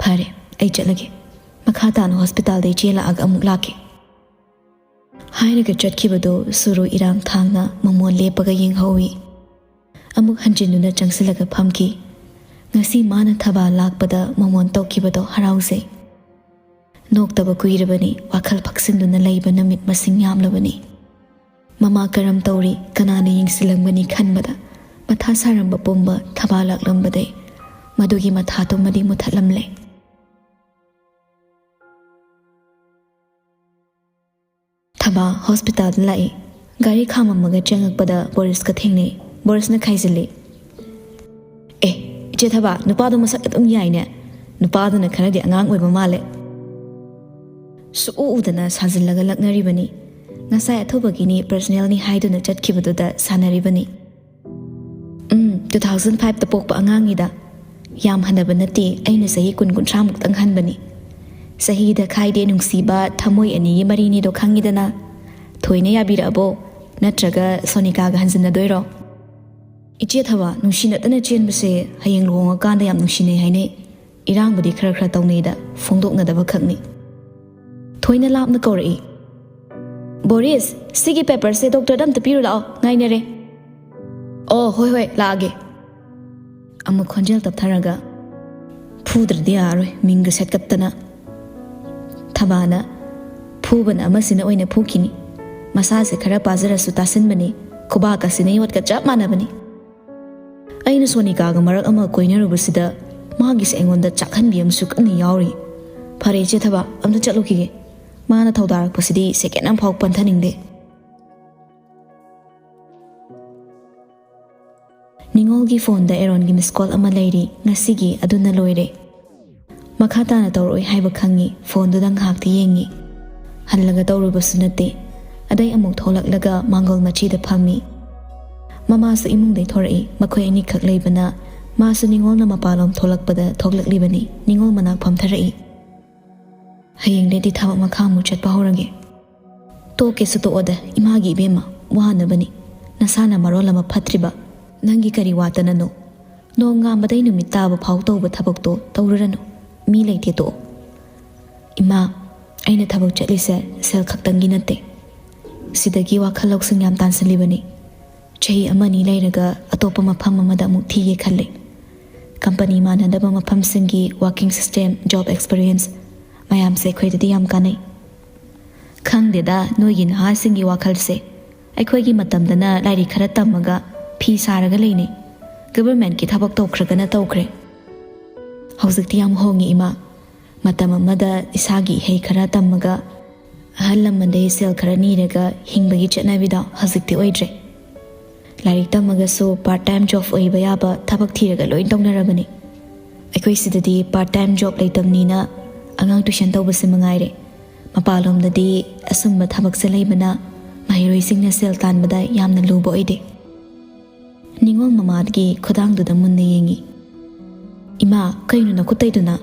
"ꯐꯔꯦ, ꯑꯩ ꯆꯠꯂꯒꯦ꯫ ꯃꯈꯥ ꯇꯥꯅ ꯍꯣꯁꯄꯤꯇꯥꯜꯗ ꯏꯆꯦ ꯂꯥꯛꯑꯒ ꯑꯃꯨꯛ ꯂꯥꯛꯀꯦ"꯫ ꯍꯥꯏꯔꯒ ꯆꯠꯈꯤꯕꯗꯨ ꯁꯨꯔꯨ ꯏꯔꯥꯡ ꯊꯥꯡꯅ ꯃꯃꯣꯟ ꯂꯦꯞꯄꯒ ꯌꯦꯡꯍꯧꯏ꯫ ꯑꯃꯨꯛ ꯍꯟꯖꯤꯟꯗꯨꯅ ꯆꯪꯁꯤꯜꯂꯒ ꯐꯝꯈꯤ꯫ ꯉꯁꯤ ꯃꯥꯅ ꯊꯕꯥ ꯂꯥꯛꯄꯗ ꯃꯃꯣꯟ ꯇꯧꯈꯤꯕꯗꯣ ꯍꯔꯥꯎꯖꯩ꯫ ꯅꯣꯛꯇꯕ ꯀꯨꯏꯔꯕꯅꯤ, ꯋꯥꯈꯜ ꯐꯛꯆꯤꯟꯗꯨꯅ ꯂꯩꯕ ꯅꯨꯃꯤꯠ ꯃꯁꯤꯡ ꯌꯥꯝꯂꯕꯅꯤ꯫ ꯃꯃꯥ ꯀꯔꯝ ꯇꯧꯔꯤ, ꯀꯅꯥꯅ ꯌꯦꯡꯁꯤꯜꯂꯝꯒꯅꯤ ꯈꯟꯕꯗ ꯃꯊꯥ ꯁꯥꯔꯝꯕ ꯄꯨꯝꯕ ꯊꯕꯥ ꯂꯥꯛꯂꯝꯕꯗꯩ ꯃꯗꯨꯒꯤ ꯃꯊꯥꯗꯨꯃꯗꯤ ꯃꯨꯊꯠꯂꯝꯂꯦ꯫ ꯊꯕꯥ ꯍꯣꯁꯄꯤꯇꯥꯜꯗ ꯂꯥꯛꯏ꯫ ꯒꯥꯔꯤ ꯈꯥꯝꯃꯝꯃꯒ ꯆꯪꯉꯛꯄꯗ ꯕꯣꯔꯤꯁꯀ ꯊꯦꯡꯅꯩ꯫ ꯕꯣꯔꯤꯁꯅ ꯈꯥꯏꯖꯤꯜꯂꯤ꯫ "ꯑꯦ, ꯏꯆꯦ ꯊꯕꯥ, ꯅꯨꯄꯥꯗꯣ ꯃꯁꯛ ꯑꯗꯨꯝ ꯌꯥꯏꯅꯦ꯫ ꯅꯨꯄꯥꯗꯨꯅ ꯈꯔꯗꯤ ꯑꯉꯥꯡ ꯑꯣꯏꯕ ꯃꯥꯜꯂꯦ"꯫ ꯁꯨꯛꯎ ꯎꯗꯅ ꯁꯥꯖꯤꯜꯂꯒ ꯂꯛꯅꯔꯤꯕꯅꯤ꯫ ꯉꯁꯥꯏ ꯑꯊꯨꯕꯒꯤꯅꯤ, ꯄꯔꯁꯅꯦꯜꯅꯤ ꯍꯥꯏꯗꯨꯅ ꯆꯠꯈꯤꯕꯗꯨꯗ ꯁꯥꯟꯅꯔꯤꯕꯅꯤ꯫ "ꯎꯝ, two thousand fiveꯇ ꯄꯣꯛꯄ ꯑꯉꯥꯡꯅꯤꯗ꯫ ꯌꯥꯝ ꯍꯟꯅꯕ ꯅꯠꯇꯦ, ꯑꯩꯅ ꯆꯍꯤ ꯀꯨꯟ, ꯀꯨꯟꯊ꯭ꯔꯥꯃꯨꯛꯇꯪ ꯍꯟꯕꯅꯤ꯫ ꯆꯍꯤꯗ ꯈꯥꯏꯗꯦ ꯅꯨꯡꯁꯤꯕ ꯊꯃꯣꯏ ꯑꯅꯤꯒꯤ ꯃꯔꯤꯅꯤꯗꯣ ꯈꯪꯉꯤꯗꯅ꯫ ꯊꯣꯏꯅ ꯌꯥꯕꯤꯔꯛꯑꯕꯣ? ꯅꯠꯇ꯭ꯔꯒ ꯁꯣꯅꯤꯀꯥꯒ ꯍꯟꯖꯤꯟꯅꯗꯣꯏꯔꯣ?" "ꯏꯆꯦ ꯊꯕꯥ, ꯅꯨꯡꯁꯤꯅꯗꯅ ꯆꯦꯟꯕꯁꯦ ꯍꯌꯦꯡ ꯂꯨꯍꯣꯡꯉꯀꯥꯟꯗ ꯌꯥꯝ ꯅꯨꯡꯁꯤꯅꯩ ꯍꯥꯏꯅꯩ꯫ ꯏꯔꯥꯡꯕꯨꯗꯤ ꯈꯔ ꯈꯔ ꯇꯧꯅꯩꯗ, ꯐꯣꯡꯗꯣꯛꯅꯗꯕ ꯈꯛꯅꯤ"꯫ ꯊꯣꯏꯅ ꯂꯥꯞꯅ ꯀꯧꯔꯛꯏ꯫ "ꯕꯣꯔꯤꯁ, ꯁꯤꯒꯤ ꯄꯦꯄꯔꯁꯦ ꯗꯣꯛꯇꯔꯗ ꯑꯝꯇ ꯄꯤꯔꯨ ꯂꯥꯛꯑꯣ, ꯉꯥꯏꯅꯔꯦ"꯫ "ꯑꯣ, ꯍꯣꯏ ꯍꯣꯏ, ꯂꯥꯛꯑꯒꯦ"꯫ ꯑꯃꯨꯛ ꯈꯣꯟꯖꯦꯜ ꯇꯞꯊꯔꯒ, "ꯐꯨꯗ꯭ꯔꯗꯤ ꯌꯥꯔꯣꯏ, ꯃꯤꯡꯒ ꯁꯦꯠꯀꯠꯇꯅ"꯫ ꯊꯕꯥꯅ, "ꯐꯨꯕꯅ ꯑꯃꯁꯤꯅ ꯑꯣꯏꯅ ꯐꯨꯈꯤꯅꯤ꯫ ꯃꯁꯥꯁꯦ ꯈꯔ ꯄꯥꯖꯔꯁꯨ ꯇꯥꯁꯤꯟꯕꯅꯤ, ꯈꯨꯕꯥꯛ ꯑꯁꯤꯅ ꯌꯣꯠꯀ ꯆꯞ ꯃꯥꯟꯅꯕꯅꯤ"꯫ ꯑꯩꯅ ꯁꯣꯅꯤꯀꯥꯒ ꯃꯔꯛ ꯑꯃ ꯀꯣꯏꯅꯔꯨꯕꯁꯤꯗ ꯃꯥꯒꯤꯁꯦ ꯑꯩꯉꯣꯟꯗ ꯆꯥꯛꯍꯟꯕꯤ ꯑꯃꯁꯨ ꯀꯟꯅ ꯌꯥꯎꯔꯤ꯫ "ꯐꯔꯦ ꯏꯆꯦ ꯊꯕꯥ, ꯑꯝꯇ ꯆꯠꯂꯨꯈꯤꯒꯦ꯫ ꯃꯥꯅ ꯊꯧꯗꯥꯔꯛꯄꯁꯤꯗꯤ ꯁꯦꯀꯦꯟ ꯑꯃꯐꯥꯎ ꯄꯟꯊꯅꯤꯡꯗꯦ"꯫ ꯅꯤꯉꯣꯜꯒꯤ ꯐꯣꯟꯗ ꯑꯦꯔꯣꯟꯒꯤ ꯃꯤꯁ ꯀꯣꯜ ꯑꯃ ꯂꯩꯔꯤ꯫ ꯉꯁꯤꯒꯤ ꯑꯗꯨꯅ ꯂꯣꯏꯔꯦ꯫ ꯃꯈꯥ ꯇꯥꯅ ꯇꯧꯔꯛꯑꯣꯏ ꯍꯥꯏꯕ ꯈꯪꯉꯤ꯫ ꯐꯣꯟꯗꯨꯗ ꯉꯥꯏꯍꯥꯛꯇꯤ ꯌꯦꯡꯉꯤ꯫ ꯍꯜꯂꯒ ꯇꯧꯔꯨꯕꯁꯨ ꯅꯠꯇꯦ꯫ ꯑꯗꯩ ꯑꯃꯨꯛ ꯊꯣꯛꯂꯛꯂꯒ ꯃꯥꯡꯒꯣꯜ ꯃꯆꯤꯗ ꯐꯝꯃꯤ꯫ ꯃꯃꯥꯁꯨ ꯏꯃꯨꯡꯗꯩ ꯊꯣꯔꯛꯏ꯫ ꯃꯈꯣꯏ ꯑꯅꯤꯈꯛ ꯂꯩꯕꯅ ꯃꯥꯁꯨ ꯅꯤꯉꯣꯜꯅ ꯃꯄꯥꯟꯂꯣꯝ ꯊꯣꯛꯂꯛꯄꯗ ꯊꯣꯛꯂꯛꯂꯤꯕꯅꯤ꯫ ꯅꯤꯉꯣꯜ ꯃꯅꯥꯛ ꯐꯝꯊꯔꯛꯏ꯫ "ꯍꯌꯦꯡꯗꯩꯗꯤ ꯊꯕꯛ ꯃꯈꯥ ꯑꯃꯨꯛ ꯆꯠꯄ ꯍꯧꯔꯒꯦ꯫" "ꯇꯣꯛꯀꯦꯁꯨ ꯇꯣꯛꯑꯣꯗ ꯏꯃꯥꯒꯤ ꯏꯕꯦꯝꯃ, ꯋꯥꯅꯕꯅꯤ꯫ ꯅꯁꯥꯅ ꯃꯔꯣꯜ ꯑꯃ ꯐꯠꯇ꯭ꯔꯤꯕ꯫ ꯅꯪꯒꯤ ꯀꯔꯤ ꯋꯥꯇꯅꯅꯣ? ꯅꯣꯡꯉꯥꯟꯕꯗꯩ ꯅꯨꯃꯤꯠ ꯇꯥꯕ ꯐꯥꯎ ꯇꯧꯕ ꯊꯕꯛꯇꯣ ꯇꯧꯔꯨꯔꯅꯨ꯫ ꯃꯤ ꯂꯩꯇꯦ ꯇꯣꯛꯑꯣ꯫" "ꯏꯃꯥ, ꯑꯩꯅ ꯊꯕꯛ ꯆꯠꯂꯤꯁꯦ ꯁꯦꯜ ꯈꯛꯇꯪꯒꯤ ꯅꯠꯇꯦ꯫ ꯁꯤꯗꯒꯤ ꯋꯥꯈꯜ ꯂꯧꯁꯤꯡ ꯌꯥꯝ ꯇꯥꯟꯁꯤꯜꯂꯤꯕꯅꯤ꯫ ꯆꯍꯤ ꯑꯃꯅꯤ ꯂꯩꯔꯒ ꯑꯇꯣꯞꯄ ꯃꯐꯝ ꯑꯃꯗ ꯑꯃꯨꯛ ꯊꯤꯒꯦ ꯈꯜꯂꯤ꯫ ꯀꯝꯄꯅꯤ ꯃꯥꯟꯅꯗꯕ ꯃꯐꯝꯁꯤꯡꯒꯤ working system, job experience ꯃꯌꯥꯝꯁꯦ ꯑꯩꯈꯣꯏꯗꯗꯤ ꯌꯥꯝ ꯀꯥꯟꯅꯩ꯫" "ꯈꯪꯗꯦꯗ, ꯅꯣꯏꯒꯤ ꯅꯍꯥꯁꯤꯡꯒꯤ ꯋꯥꯈꯜꯁꯦ꯫ ꯑꯩꯈꯣꯏꯒꯤ ꯃꯇꯝꯗꯅ ꯂꯥꯏꯔꯤꯛ ꯈꯔ ꯇꯝꯃꯒ ꯐꯤ ꯁꯥꯔꯒ ꯂꯩꯅꯩ꯫ Governmentꯀꯤ ꯊꯕꯛ ꯇꯧꯈ꯭ꯔꯒꯅ ꯇꯧꯈ꯭ꯔꯦ꯫" "ꯍꯧꯖꯤꯛꯇꯤ ꯌꯥꯝ ꯍꯣꯡꯉꯦ ꯏꯃꯥ꯫ ꯃꯇꯝ ꯑꯃꯗ ꯏꯁꯥꯒꯤ ꯏꯍꯩ ꯈꯔ ꯇꯝꯃꯒ ꯑꯍꯜ ꯂꯃꯟꯗꯒꯤ ꯁꯦꯜ ꯈꯔ ꯅꯤꯔꯒ ꯍꯤꯡꯕꯒꯤ ꯆꯠꯅꯕꯤꯗꯣ ꯍꯧꯖꯤꯛꯇꯤ ꯑꯣꯏꯗ꯭ꯔꯦ꯫ ꯂꯥꯏꯔꯤꯛ ꯇꯝꯃꯒꯁꯨ part time job ꯑꯣꯏꯕ ꯌꯥꯕ ꯊꯕꯛ ꯊꯤꯔꯒ ꯂꯣꯏ ꯇꯧꯅꯔꯕꯅꯤ꯫ ꯑꯩꯈꯣꯏ ꯁꯤꯗꯗꯤ part time job ꯂꯩꯇꯕꯅꯤꯅ ꯑꯉꯥꯡ tuition ꯇꯧꯕꯁꯤ ꯃꯉꯥꯏꯔꯦ꯫ ꯃꯄꯥꯟꯂꯣꯝꯗꯗꯤ ꯑꯁꯨꯝꯕ ꯊꯕꯛꯁꯦ ꯂꯩꯕꯅ ꯃꯍꯩꯔꯣꯏꯁꯤꯡꯅ ꯁꯦꯜ ꯇꯥꯟꯕꯗ ꯌꯥꯝꯅ ꯂꯨꯕ ꯑꯣꯏꯗꯦ꯫" ꯅꯤꯉꯣꯜ ꯃꯃꯥꯒꯤ ꯈꯨꯗꯥꯡꯗꯨꯗ ꯃꯨꯟꯅ ꯌꯦꯡꯉꯤ꯫ "ꯏꯃꯥ, ꯀꯩꯅꯣ ꯅꯈꯨꯠꯇꯩꯗꯨꯅ?"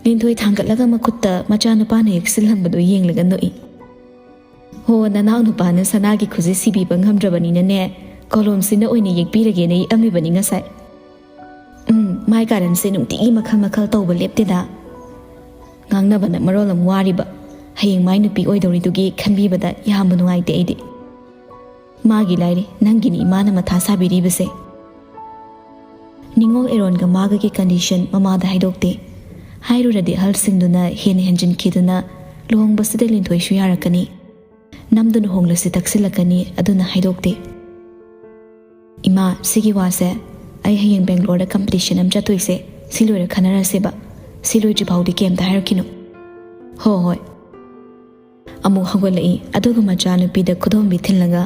ꯂꯤꯟꯊꯣꯏ ꯊꯥꯡꯒꯠꯂꯒ ꯃꯈꯨꯠꯇ ꯃꯆꯥꯅꯨꯄꯥꯅ ꯌꯦꯛꯁꯤꯜꯂꯝꯕꯗꯨ ꯌꯦꯡꯂꯒ ꯅꯣꯛꯏ꯫ "ꯍꯣ, ꯅꯅꯥꯎ ꯅꯨꯄꯥꯅ ꯁꯅꯥꯒꯤ ꯈꯨꯖꯤ ꯁꯤꯕꯤꯕ ꯉꯝꯗ꯭ꯔꯕꯅꯤꯅꯅꯦ, ꯀꯣꯂꯣꯝꯁꯤꯅ ꯑꯣꯏꯅ ꯌꯦꯛꯄꯤꯔꯒꯦꯅ ꯌꯦꯛꯑꯝꯃꯤꯕꯅꯤ ꯉꯁꯥꯏ꯫" "ꯎꯝ, ꯃꯥꯏ ꯀꯥꯔꯟꯁꯦ ꯅꯨꯡꯇꯤꯒꯤ ꯃꯈꯜ ꯃꯈꯜ ꯇꯧꯕ ꯂꯦꯞꯇꯦꯗ꯫ ꯉꯥꯡꯅꯕꯅ ꯃꯔꯣꯜ ꯑꯃ ꯋꯥꯔꯤꯕ꯫ ꯍꯌꯦꯡ ꯃꯥꯏ ꯅꯨꯄꯤ ꯑꯣꯏꯗꯧꯔꯤꯗꯨꯒꯤ ꯈꯟꯕꯤꯕꯗ ꯌꯥꯝꯕ ꯅꯨꯡꯉꯥꯏꯇꯦ ꯑꯩꯗꯤ꯫ ꯃꯥꯒꯤ ꯂꯥꯏꯔꯤ, ꯅꯪꯒꯤꯅꯤ ꯏꯃꯥꯅ ꯃꯊꯥ ꯁꯥꯕꯤꯔꯤꯕꯁꯦ꯫" ꯅꯤꯉꯣꯜ ꯑꯦꯔꯣꯟꯒ ꯃꯥꯒꯒꯤ condition ꯃꯃꯥꯗ ꯍꯥꯏꯗꯣꯛꯇꯦ꯫ ꯍꯥꯏꯔꯨꯔꯗꯤ ꯑꯍꯜꯁꯤꯡꯗꯨꯅ ꯍꯦꯟꯅ ꯍꯦꯟꯖꯤꯟꯈꯤꯗꯨꯅ ꯂꯨꯍꯣꯡꯕꯁꯤꯗ ꯂꯤꯟꯊꯣꯏꯁꯨ ꯌꯥꯔꯛꯀꯅꯤ꯫ ꯅꯝꯗꯨꯅ ꯍꯣꯡꯂꯁꯤ ꯇꯛꯁꯤꯜꯂꯛꯀꯅꯤ, ꯑꯗꯨꯅ ꯍꯥꯏꯗꯣꯛꯇꯦ꯫ "ꯏꯃꯥ, ꯁꯤꯒꯤ ꯋꯥꯁꯦ ꯑꯩ ꯍꯌꯦꯡ ꯕꯦꯡꯒ꯭ꯂꯣꯔꯗ competition ꯑꯃ ꯆꯠꯇꯣꯏꯁꯦ, ꯁꯤ ꯂꯣꯏꯔ ꯈꯟꯅꯔꯁꯦꯕ꯫ ꯁꯤ ꯂꯣꯏꯗ꯭ꯔꯤ ꯐꯥꯎꯗꯤ ꯀꯩꯝꯇ ꯍꯥꯏꯔꯛꯈꯤꯅꯨ꯫" "ꯍꯣ ꯍꯣꯏ꯫" ꯑꯃꯨꯛ ꯍꯧꯒꯠꯂꯛꯏ, ꯑꯗꯨꯒ ꯃꯆꯥꯅꯨꯄꯤꯗ ꯈꯨꯗꯣꯝꯕꯤ ꯊꯤꯜꯂꯒ,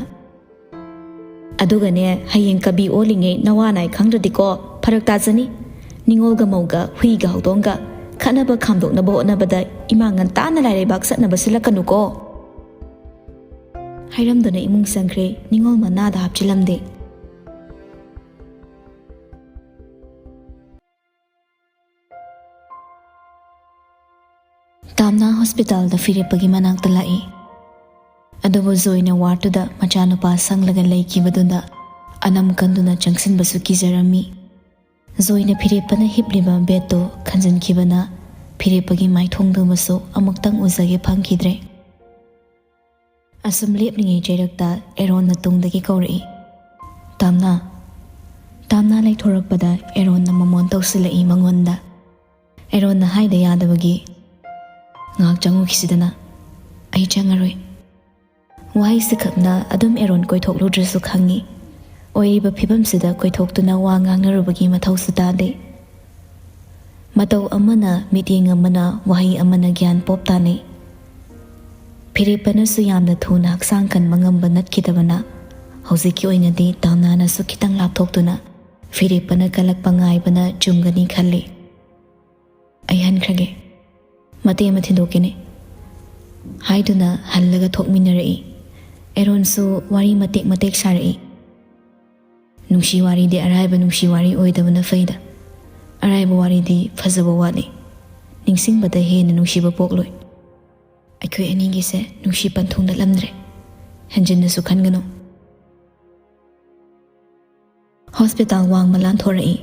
"ꯑꯗꯨꯒꯅꯦ, ꯍꯌꯦꯡ ꯀꯕꯤ ꯑꯣꯜꯂꯤꯉꯩ ꯅꯋꯥ ꯅꯥꯏ ꯈꯪꯗ꯭ꯔꯗꯤꯀꯣ, ꯐꯔꯛ ꯇꯥꯖꯅꯤ꯫ ꯅꯤꯉꯣꯜꯒ ꯃꯧꯒ, ꯍꯨꯏꯒ ꯍꯧꯗꯣꯡꯒ ꯈꯠꯅꯕ ꯈꯥꯝꯗꯣꯛꯅꯕ ꯍꯣꯠꯅꯕꯗ ꯏꯃꯥ ꯉꯟꯇꯥꯅ ꯂꯥꯏꯔꯩꯕꯥꯛ ꯆꯠꯅꯕ ꯁꯤꯜꯂꯛꯀꯅꯨꯀꯣ꯫" ꯍꯥꯏꯔꯝꯗꯨꯅ ꯏꯃꯨꯡ ꯆꯪꯈ꯭ꯔꯦ, ꯅꯤꯉꯣꯜ ꯃꯅꯥꯗ ꯍꯥꯞꯆꯤꯜꯂꯝꯗꯦ꯫ ꯍꯣꯁꯄꯤꯇꯥꯜꯗ ꯐꯤꯔꯦꯞꯄꯒꯤ ꯃꯅꯥꯛꯇ ꯂꯥꯛꯏ꯫ ꯑꯗꯨꯕꯨ ꯖꯣꯏꯅ ꯋꯥꯔꯗꯇꯨꯗ ꯃꯆꯥꯅꯨꯄꯥ ꯁꯪꯂꯒ ꯂꯩꯈꯤꯕꯗꯨꯗ ꯑꯅꯝ ꯀꯟꯗꯨꯅ ꯆꯪꯁꯤꯟꯕꯁꯨ ꯀꯤꯖꯔꯝꯃꯤ꯫ ꯖꯣꯏꯅ ꯐꯤꯔꯦꯞꯄꯅ ꯍꯤꯞꯂꯤꯕ ꯕꯦꯗꯇꯨ ꯈꯟꯖꯤꯟꯈꯤꯕꯅ ꯐꯤꯔꯦꯞꯄꯒꯤ ꯃꯥꯏꯊꯣꯡꯗꯨꯃꯁꯨ ꯑꯃꯨꯛꯇꯪ ꯎꯖꯒꯦ ꯐꯪꯈꯤꯗ꯭ꯔꯦ꯫ ꯑꯁꯨꯝ ꯂꯦꯞꯂꯤꯉꯩ ꯆꯩꯔꯛꯇ ꯑꯦꯔꯣꯟꯅ ꯇꯨꯡꯗꯒꯤ ꯀꯧꯔꯛꯏ, "ꯇꯥꯝꯅꯥ!" ꯇꯥꯝꯅꯥ ꯂꯩꯊꯣꯔꯛꯄꯗ ꯑꯦꯔꯣꯟꯅ ꯃꯃꯣꯟ ꯇꯧꯁꯤꯜꯂꯛꯏ ꯃꯉꯣꯟꯗ꯫ ꯑꯦꯔꯣꯟꯅ ꯍꯥꯏꯗ ꯌꯥꯗꯕꯒꯤ, "ꯉꯥꯏꯍꯥꯛ ꯆꯪꯉꯨꯈꯤꯁꯤꯗꯅ꯫" "ꯑꯩ ꯆꯪꯉꯔꯣꯏ꯫" ꯋꯥꯍꯩꯁꯤꯈꯛꯅ ꯑꯗꯨꯝ ꯑꯦꯔꯣꯟ ꯀꯣꯏꯊꯣꯛꯂꯨꯗ꯭ꯔꯁꯨ ꯈꯪꯉꯤ꯫ ꯑꯣꯏꯔꯤꯕ ꯐꯤꯕꯝꯁꯤꯗ ꯀꯣꯏꯊꯣꯛꯇꯨꯅ ꯋꯥ ꯉꯥꯡꯅꯔꯨꯕꯒꯤ ꯃꯊꯧꯁꯨ ꯇꯥꯗꯦ꯫ ꯃꯇꯧ ꯑꯃꯅ, ꯃꯤꯠꯌꯦꯡ ꯑꯃꯅ, ꯋꯥꯍꯩ ꯑꯃꯅ ꯒ꯭ꯌꯥꯟ ꯄꯣꯞ ꯇꯥꯅꯩ꯫ ꯐꯤꯔꯦꯞꯄꯅꯁꯨ ꯌꯥꯝꯅ ꯊꯨꯅ ꯍꯛꯆꯥꯡ ꯀꯟꯕ ꯉꯝꯕ ꯅꯠꯈꯤꯗꯕꯅ, ꯍꯧꯖꯤꯛꯀꯤ ꯑꯣꯏꯅꯗꯤ ꯇꯥꯝꯅꯥꯅꯁꯨ ꯈꯤꯇꯪ ꯂꯥꯞꯊꯣꯛꯇꯨꯅ ꯐꯤꯔꯦꯞꯄꯅ ꯀꯜꯂꯛꯄ ꯉꯥꯏꯕꯅ ꯆꯨꯝꯒꯅꯤ ꯈꯜꯂꯤ꯫ "ꯑꯩ ꯍꯟꯈ꯭ꯔꯒꯦ꯫ ꯃꯇꯦꯛ ꯑꯃ ꯊꯤꯟꯗꯣꯛꯀꯦꯅꯦ," ꯍꯥꯏꯗꯨꯅ ꯍꯜꯂꯒ ꯊꯣꯛꯃꯤꯟꯅꯔꯛꯏ꯫ ꯑꯦꯔꯣꯟꯁꯨ ꯋꯥꯔꯤ ꯃꯇꯦꯛ ꯃꯇꯦꯛ ꯁꯥꯔꯛꯏ꯫ "ꯅꯨꯡꯁꯤ ꯋꯥꯔꯤꯗꯤ ꯑꯔꯥꯏꯕ ꯅꯨꯡꯁꯤ ꯋꯥꯔꯤ ꯑꯣꯏꯗꯕꯅ ꯐꯩꯗ꯫ ꯑꯔꯥꯏꯕ ꯋꯥꯔꯤꯗꯤ ꯐꯖꯕ ꯋꯥꯠꯂꯤ꯫ ꯅꯤꯡꯁꯤꯡꯕꯗ ꯍꯦꯟꯅ ꯅꯨꯡꯁꯤꯕ ꯄꯣꯛꯂꯣꯏ꯫ ꯑꯩꯈꯣꯏ ꯑꯅꯤꯒꯤꯁꯦ ꯅꯨꯡꯁꯤ ꯄꯟꯊꯨꯡ ꯅꯠꯂꯝꯗ꯭ꯔꯦ꯫ ꯍꯦꯟꯖꯤꯟꯅꯁꯨ ꯈꯟꯒꯅꯨ꯫" ꯍꯣꯁꯄꯤꯇꯥꯜ ꯋꯥꯡꯃ ꯂꯥꯟꯊꯣꯔꯛꯏ꯫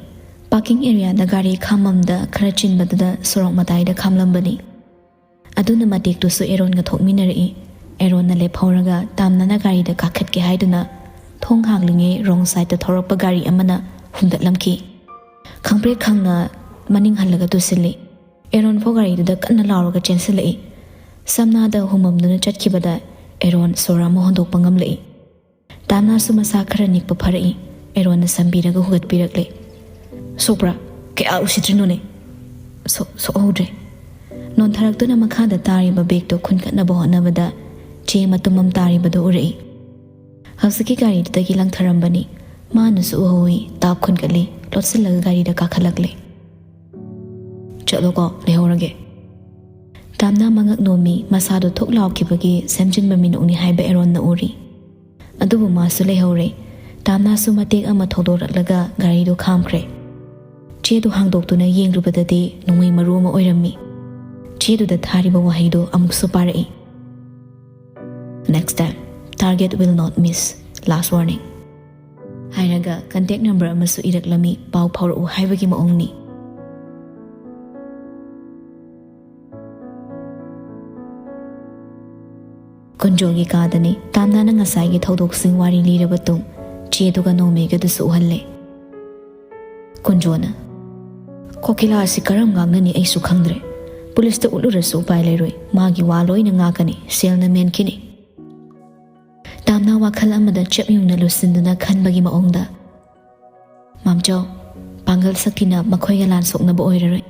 ꯄꯥꯔꯀꯤꯡ ꯑꯦꯔꯤꯌꯥꯗ ꯒꯥꯔꯤ ꯈꯥꯝꯃꯝꯗ ꯈꯔ ꯆꯤꯟꯕꯗꯨꯗ ꯁꯣꯔꯣꯛ ꯃꯇꯥꯏꯗ ꯈꯥꯝꯂꯝꯕꯅꯤ꯫ ꯑꯗꯨꯅ ꯃꯇꯦꯛꯇꯨꯁꯨ ꯑꯦꯔꯣꯟꯒ ꯊꯣꯛꯃꯤꯟꯅꯔꯛꯏ꯫ ꯑꯦꯔꯣꯟꯅ ꯂꯦꯞꯍꯧꯔꯒ ꯇꯥꯝꯅꯅ ꯒꯥꯔꯤꯗ ꯀꯥꯈꯠꯀꯦ ꯍꯥꯏꯗꯨꯅ ꯊꯣꯡ ꯍꯥꯡꯂꯤꯉꯩ ꯔꯣꯡ ꯁꯥꯏꯗꯇ ꯊꯧꯔꯛꯄ ꯒꯥꯔꯤ ꯑꯃꯅ ꯍꯨꯝꯗꯠꯂꯝꯈꯤ꯫ ꯈꯪꯄ꯭ꯔꯦꯛ ꯈꯪꯅ ꯃꯅꯤꯡ ꯍꯜꯂꯒ ꯇꯨꯁꯤꯜꯂꯤ꯫ ꯑꯦꯔꯣꯟ ꯐꯥꯎ ꯒꯥꯔꯤꯗꯨꯗ ꯀꯟꯅ ꯂꯥꯎꯔꯒ ꯆꯦꯟꯁꯤꯜꯂꯛꯏ꯫ ꯁꯝꯅꯥꯗ ꯍꯨꯝꯃꯝꯗꯨꯅ ꯆꯠꯈꯤꯕꯗ ꯑꯦꯔꯣꯟ ꯁꯣꯔ ꯑꯃ ꯍꯣꯟꯗꯣꯛꯄ ꯉꯝꯂꯛꯏ꯫ ꯇꯥꯝꯅꯥꯁꯨ ꯃꯁꯥ ꯈꯔ ꯅꯤꯛꯄ ꯐꯔꯛꯏ꯫ ꯑꯦꯔꯣꯟꯅ ꯁꯝꯕꯤꯔꯒ ꯍꯨꯒꯠꯄꯤꯔꯛꯂꯦ꯫ "ꯁꯣꯛꯄ꯭ꯔꯥ? ꯀꯌꯥ ꯎꯁꯤꯠꯇ꯭ꯔꯤꯅꯣꯅꯦ?" "ꯁꯣ-, ꯁꯣꯛꯍꯧꯗ꯭ꯔꯦ꯫" ꯅꯣꯟꯊꯔꯛꯇꯨꯅ ꯃꯈꯥꯗ ꯇꯥꯔꯤꯕ ꯕꯦꯒꯇꯣ ꯈꯨꯟꯒꯠꯅꯕ ꯍꯣꯠꯅꯕꯗ ꯆꯦ ꯃꯇꯨꯝ ꯑꯃ ꯇꯥꯔꯤꯕꯗꯨ ꯎꯔꯛꯏ꯫ ꯍꯧꯖꯤꯛꯀꯤ ꯒꯥꯔꯤꯗꯨꯗꯒꯤ ꯂꯪꯊꯔꯝꯕꯅꯤ꯫ ꯃꯥꯅꯁꯨ ꯎꯍꯧꯏ, ꯇꯥꯞ ꯈꯨꯟꯒꯠꯂꯤ, ꯂꯣꯠꯁꯤꯜꯂꯒ ꯒꯥꯔꯤꯗ ꯀꯥꯈꯠꯂꯛꯂꯦ꯫ "ꯆꯠꯂꯣꯀꯣ, ꯂꯩꯍꯧꯔꯒꯦ꯫" ꯇꯥꯝꯅꯥ ꯃꯉꯛ ꯅꯣꯝꯃꯤ, ꯃꯁꯥꯗꯣ ꯊꯨꯛ ꯂꯥꯎꯈꯤꯕꯒꯤ ꯁꯦꯝꯖꯤꯟꯕ ꯃꯤꯅꯣꯛꯅꯤ ꯍꯥꯏꯕ ꯑꯦꯔꯣꯟꯅ ꯎꯔꯤ꯫ ꯑꯗꯨꯕꯨ ꯃꯥꯁꯨ ꯂꯩꯍꯧꯔꯦ꯫ ꯇꯥꯝꯅꯥꯁꯨ ꯃꯇꯦꯛ ꯑꯃ ꯊꯧꯗꯣꯔꯛꯂꯒ ꯒꯥꯔꯤꯗꯨ ꯈꯥꯝꯈ꯭ꯔꯦ꯫ ꯆꯦꯗꯨ ꯍꯥꯡꯗꯣꯛꯇꯨꯅ ꯌꯦꯡꯂꯨꯕꯗꯗꯤ ꯅꯣꯡꯃꯩ ꯃꯔꯨ ꯑꯃ ꯑꯣꯏꯔꯝꯃꯤ꯫ ꯆꯦꯗꯨꯗ ꯊꯥꯔꯤꯕ ꯋꯥꯍꯩꯗꯨ ꯑꯃꯨꯛꯁꯨ ꯄꯥꯔꯛꯏ꯫ "Next time, target will not miss. Last warning" ꯍꯥꯏꯔꯒ contact number ꯑꯃꯁꯨ ꯏꯔꯛꯂꯝꯃꯤ, ꯄꯥꯎ ꯐꯥꯎꯔꯛꯎ ꯍꯥꯏꯕꯒꯤ ꯃꯑꯣꯡꯅꯤ꯫ ꯀꯨꯟꯖꯣꯒꯤ ꯀꯥꯗꯅꯤ ꯇꯥꯝꯅꯥꯅ ꯉꯁꯥꯏꯒꯤ ꯊꯧꯗꯣꯛꯁꯤꯡ ꯋꯥꯔꯤ ꯂꯤꯔꯕ ꯇꯨꯡ ꯆꯦꯗꯨꯒ ꯅꯣꯃꯦꯒꯗꯨꯁꯨ ꯎꯍꯜꯂꯦ꯫ ꯀꯨꯟꯖꯣꯅ, "ꯀꯣꯀꯤꯂꯥ ꯑꯁꯤ ꯀꯔꯝ ꯉꯥꯡꯅꯅꯤ ꯑꯩꯁꯨ ꯈꯪꯗ꯭ꯔꯦ꯫ ꯄꯨꯂꯤꯁꯇ ꯎꯠꯂꯨꯔꯁꯨ ꯎꯄꯥꯏ ꯂꯩꯔꯣꯏ꯫ ꯃꯥꯒꯤ ꯋꯥ ꯂꯣꯏꯅ ꯉꯥꯛꯀꯅꯤ, ꯁꯦꯜꯅ ꯃꯦꯟꯈꯤꯅꯤ"꯫ ꯇꯥꯝꯅꯥ ꯋꯥꯈꯜ ꯑꯃꯗ ꯆꯦꯞ ꯌꯨꯡꯅ ꯂꯨꯁꯤꯟꯗꯨꯅ ꯈꯟꯕꯒꯤ ꯃꯑꯣꯡꯗ, "ꯃꯥꯝꯆꯧ, ꯄꯥꯡꯒꯜ ꯁꯛꯇꯤꯅ ꯃꯈꯣꯏꯒ ꯂꯥꯟ ꯁꯣꯛꯅꯕ ꯑꯣꯏꯔꯔꯣꯏ꯫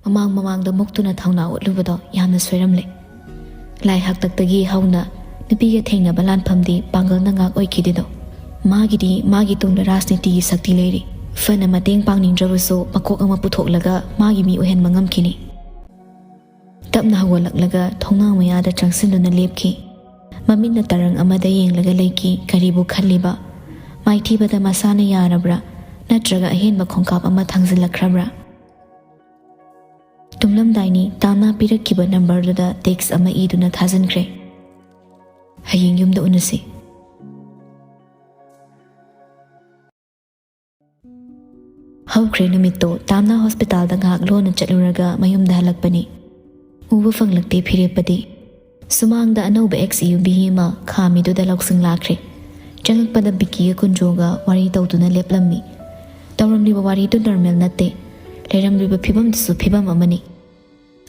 ꯃꯃꯥꯡ ꯃꯃꯥꯡꯗ ꯃꯨꯛꯇꯨꯅ ꯊꯧꯅꯥ ꯎꯠꯂꯨꯕꯗꯣ ꯌꯥꯝꯅ ꯁꯣꯏꯔꯝꯂꯦ꯫ ꯂꯥꯏ ꯍꯥꯛꯇꯛꯇꯒꯤ ꯍꯧꯅ ꯅꯨꯄꯤꯒ ꯊꯦꯡꯅꯕ ꯂꯥꯟꯐꯝꯗꯤ ꯄꯥꯡꯒꯜꯅ ꯉꯥꯛ ꯑꯣꯏꯈꯤꯗꯦꯗꯣ꯫ ꯃꯥꯒꯤꯗꯤ ꯃꯥꯒꯤ ꯇꯨꯡꯗ ꯔꯥꯖꯅꯤꯇꯤꯒꯤ ꯁꯛꯇꯤ ꯂꯩꯔꯤ꯫ ꯐꯅ ꯃꯇꯦꯡ ꯄꯥꯡꯅꯤꯡꯗ꯭ꯔꯕꯁꯨ ꯃꯀꯣꯛ ꯑꯃ ꯄꯨꯊꯣꯛꯂꯒ ꯃꯥꯒꯤ ꯃꯤ ꯑꯣꯏꯍꯟꯕ ꯉꯝꯈꯤꯅꯤ"꯫ ꯇꯞꯅ ꯍꯧꯒꯠꯂꯛꯂꯒ ꯊꯣꯡꯅꯥꯎ ꯃꯌꯥꯗ ꯆꯪꯁꯤꯟꯗꯨꯅ ꯂꯦꯞꯈꯤ꯫ ꯃꯃꯤꯠꯅ ꯇꯔꯪ ꯑꯃꯗ ꯌꯦꯡꯂꯒ ꯂꯩꯈꯤ, ꯀꯔꯤꯕꯨ ꯈꯜꯂꯤꯕ? ꯃꯥꯏꯊꯤꯕꯗ ꯃꯁꯥꯅ ꯌꯥꯔꯕ꯭ꯔꯥ? ꯅꯠꯇ꯭ꯔꯒ ꯑꯍꯦꯟꯕ ꯈꯣꯡꯀꯥꯞ ꯑꯃ ꯊꯥꯡꯖꯤꯜꯂꯛꯈ꯭ꯔꯕ꯭ꯔꯥ? ꯇꯨꯝꯂꯝꯗꯥꯏꯅꯤ ꯇꯥꯝꯅꯥ ꯄꯤꯔꯛꯈꯤꯕ ꯅꯝꯕꯔꯗꯨꯗ ꯇꯦꯛꯁ ꯑꯃ ꯏꯗꯨꯅ ꯊꯥꯖꯤꯟꯈ꯭ꯔꯦ꯫ "ꯍꯌꯦꯡ ꯌꯨꯝꯗ ꯎꯅꯁꯤ"꯫ ꯍꯧꯈ꯭ꯔꯦ ꯅꯨꯃꯤꯠꯇꯣ꯫ ꯇꯥꯝꯅꯥ ꯍꯣꯁꯄꯤꯇꯥꯜꯗ ꯉꯥꯏꯍꯥꯛ ꯂꯣꯟꯅ ꯆꯠꯂꯨꯔꯒ ꯃꯌꯨꯝꯗ ꯍꯜꯂꯛꯄꯅꯤ꯫ ꯎꯕ ꯐꯪꯂꯛꯇꯦ ꯐꯤꯔꯦꯞꯄꯗꯤ꯫ ꯁꯨꯃꯥꯡꯗ ꯑꯅꯧꯕ XUV ꯑꯃ ꯈꯥꯝꯃꯤꯗꯨꯗ ꯂꯧꯁꯤꯡ ꯂꯥꯛꯈ꯭ꯔꯦ꯫ ꯆꯪꯉꯛꯄꯗ ꯕꯤꯀꯤꯒ ꯀꯨꯟꯖꯣꯒ ꯋꯥꯔꯤ ꯇꯧꯗꯨꯅ ꯂꯦꯞꯂꯝꯃꯤ꯫ ꯇꯧꯔꯝꯂꯤꯕ ꯋꯥꯔꯤꯗꯨ ꯅꯣꯔꯃꯦꯜ ꯅꯠꯇꯦ꯫ ꯂꯩꯔꯝꯂꯤꯕ ꯐꯤꯕꯝꯗꯨꯁꯨ ꯐꯤꯕꯝ ꯑꯃꯅꯤ꯫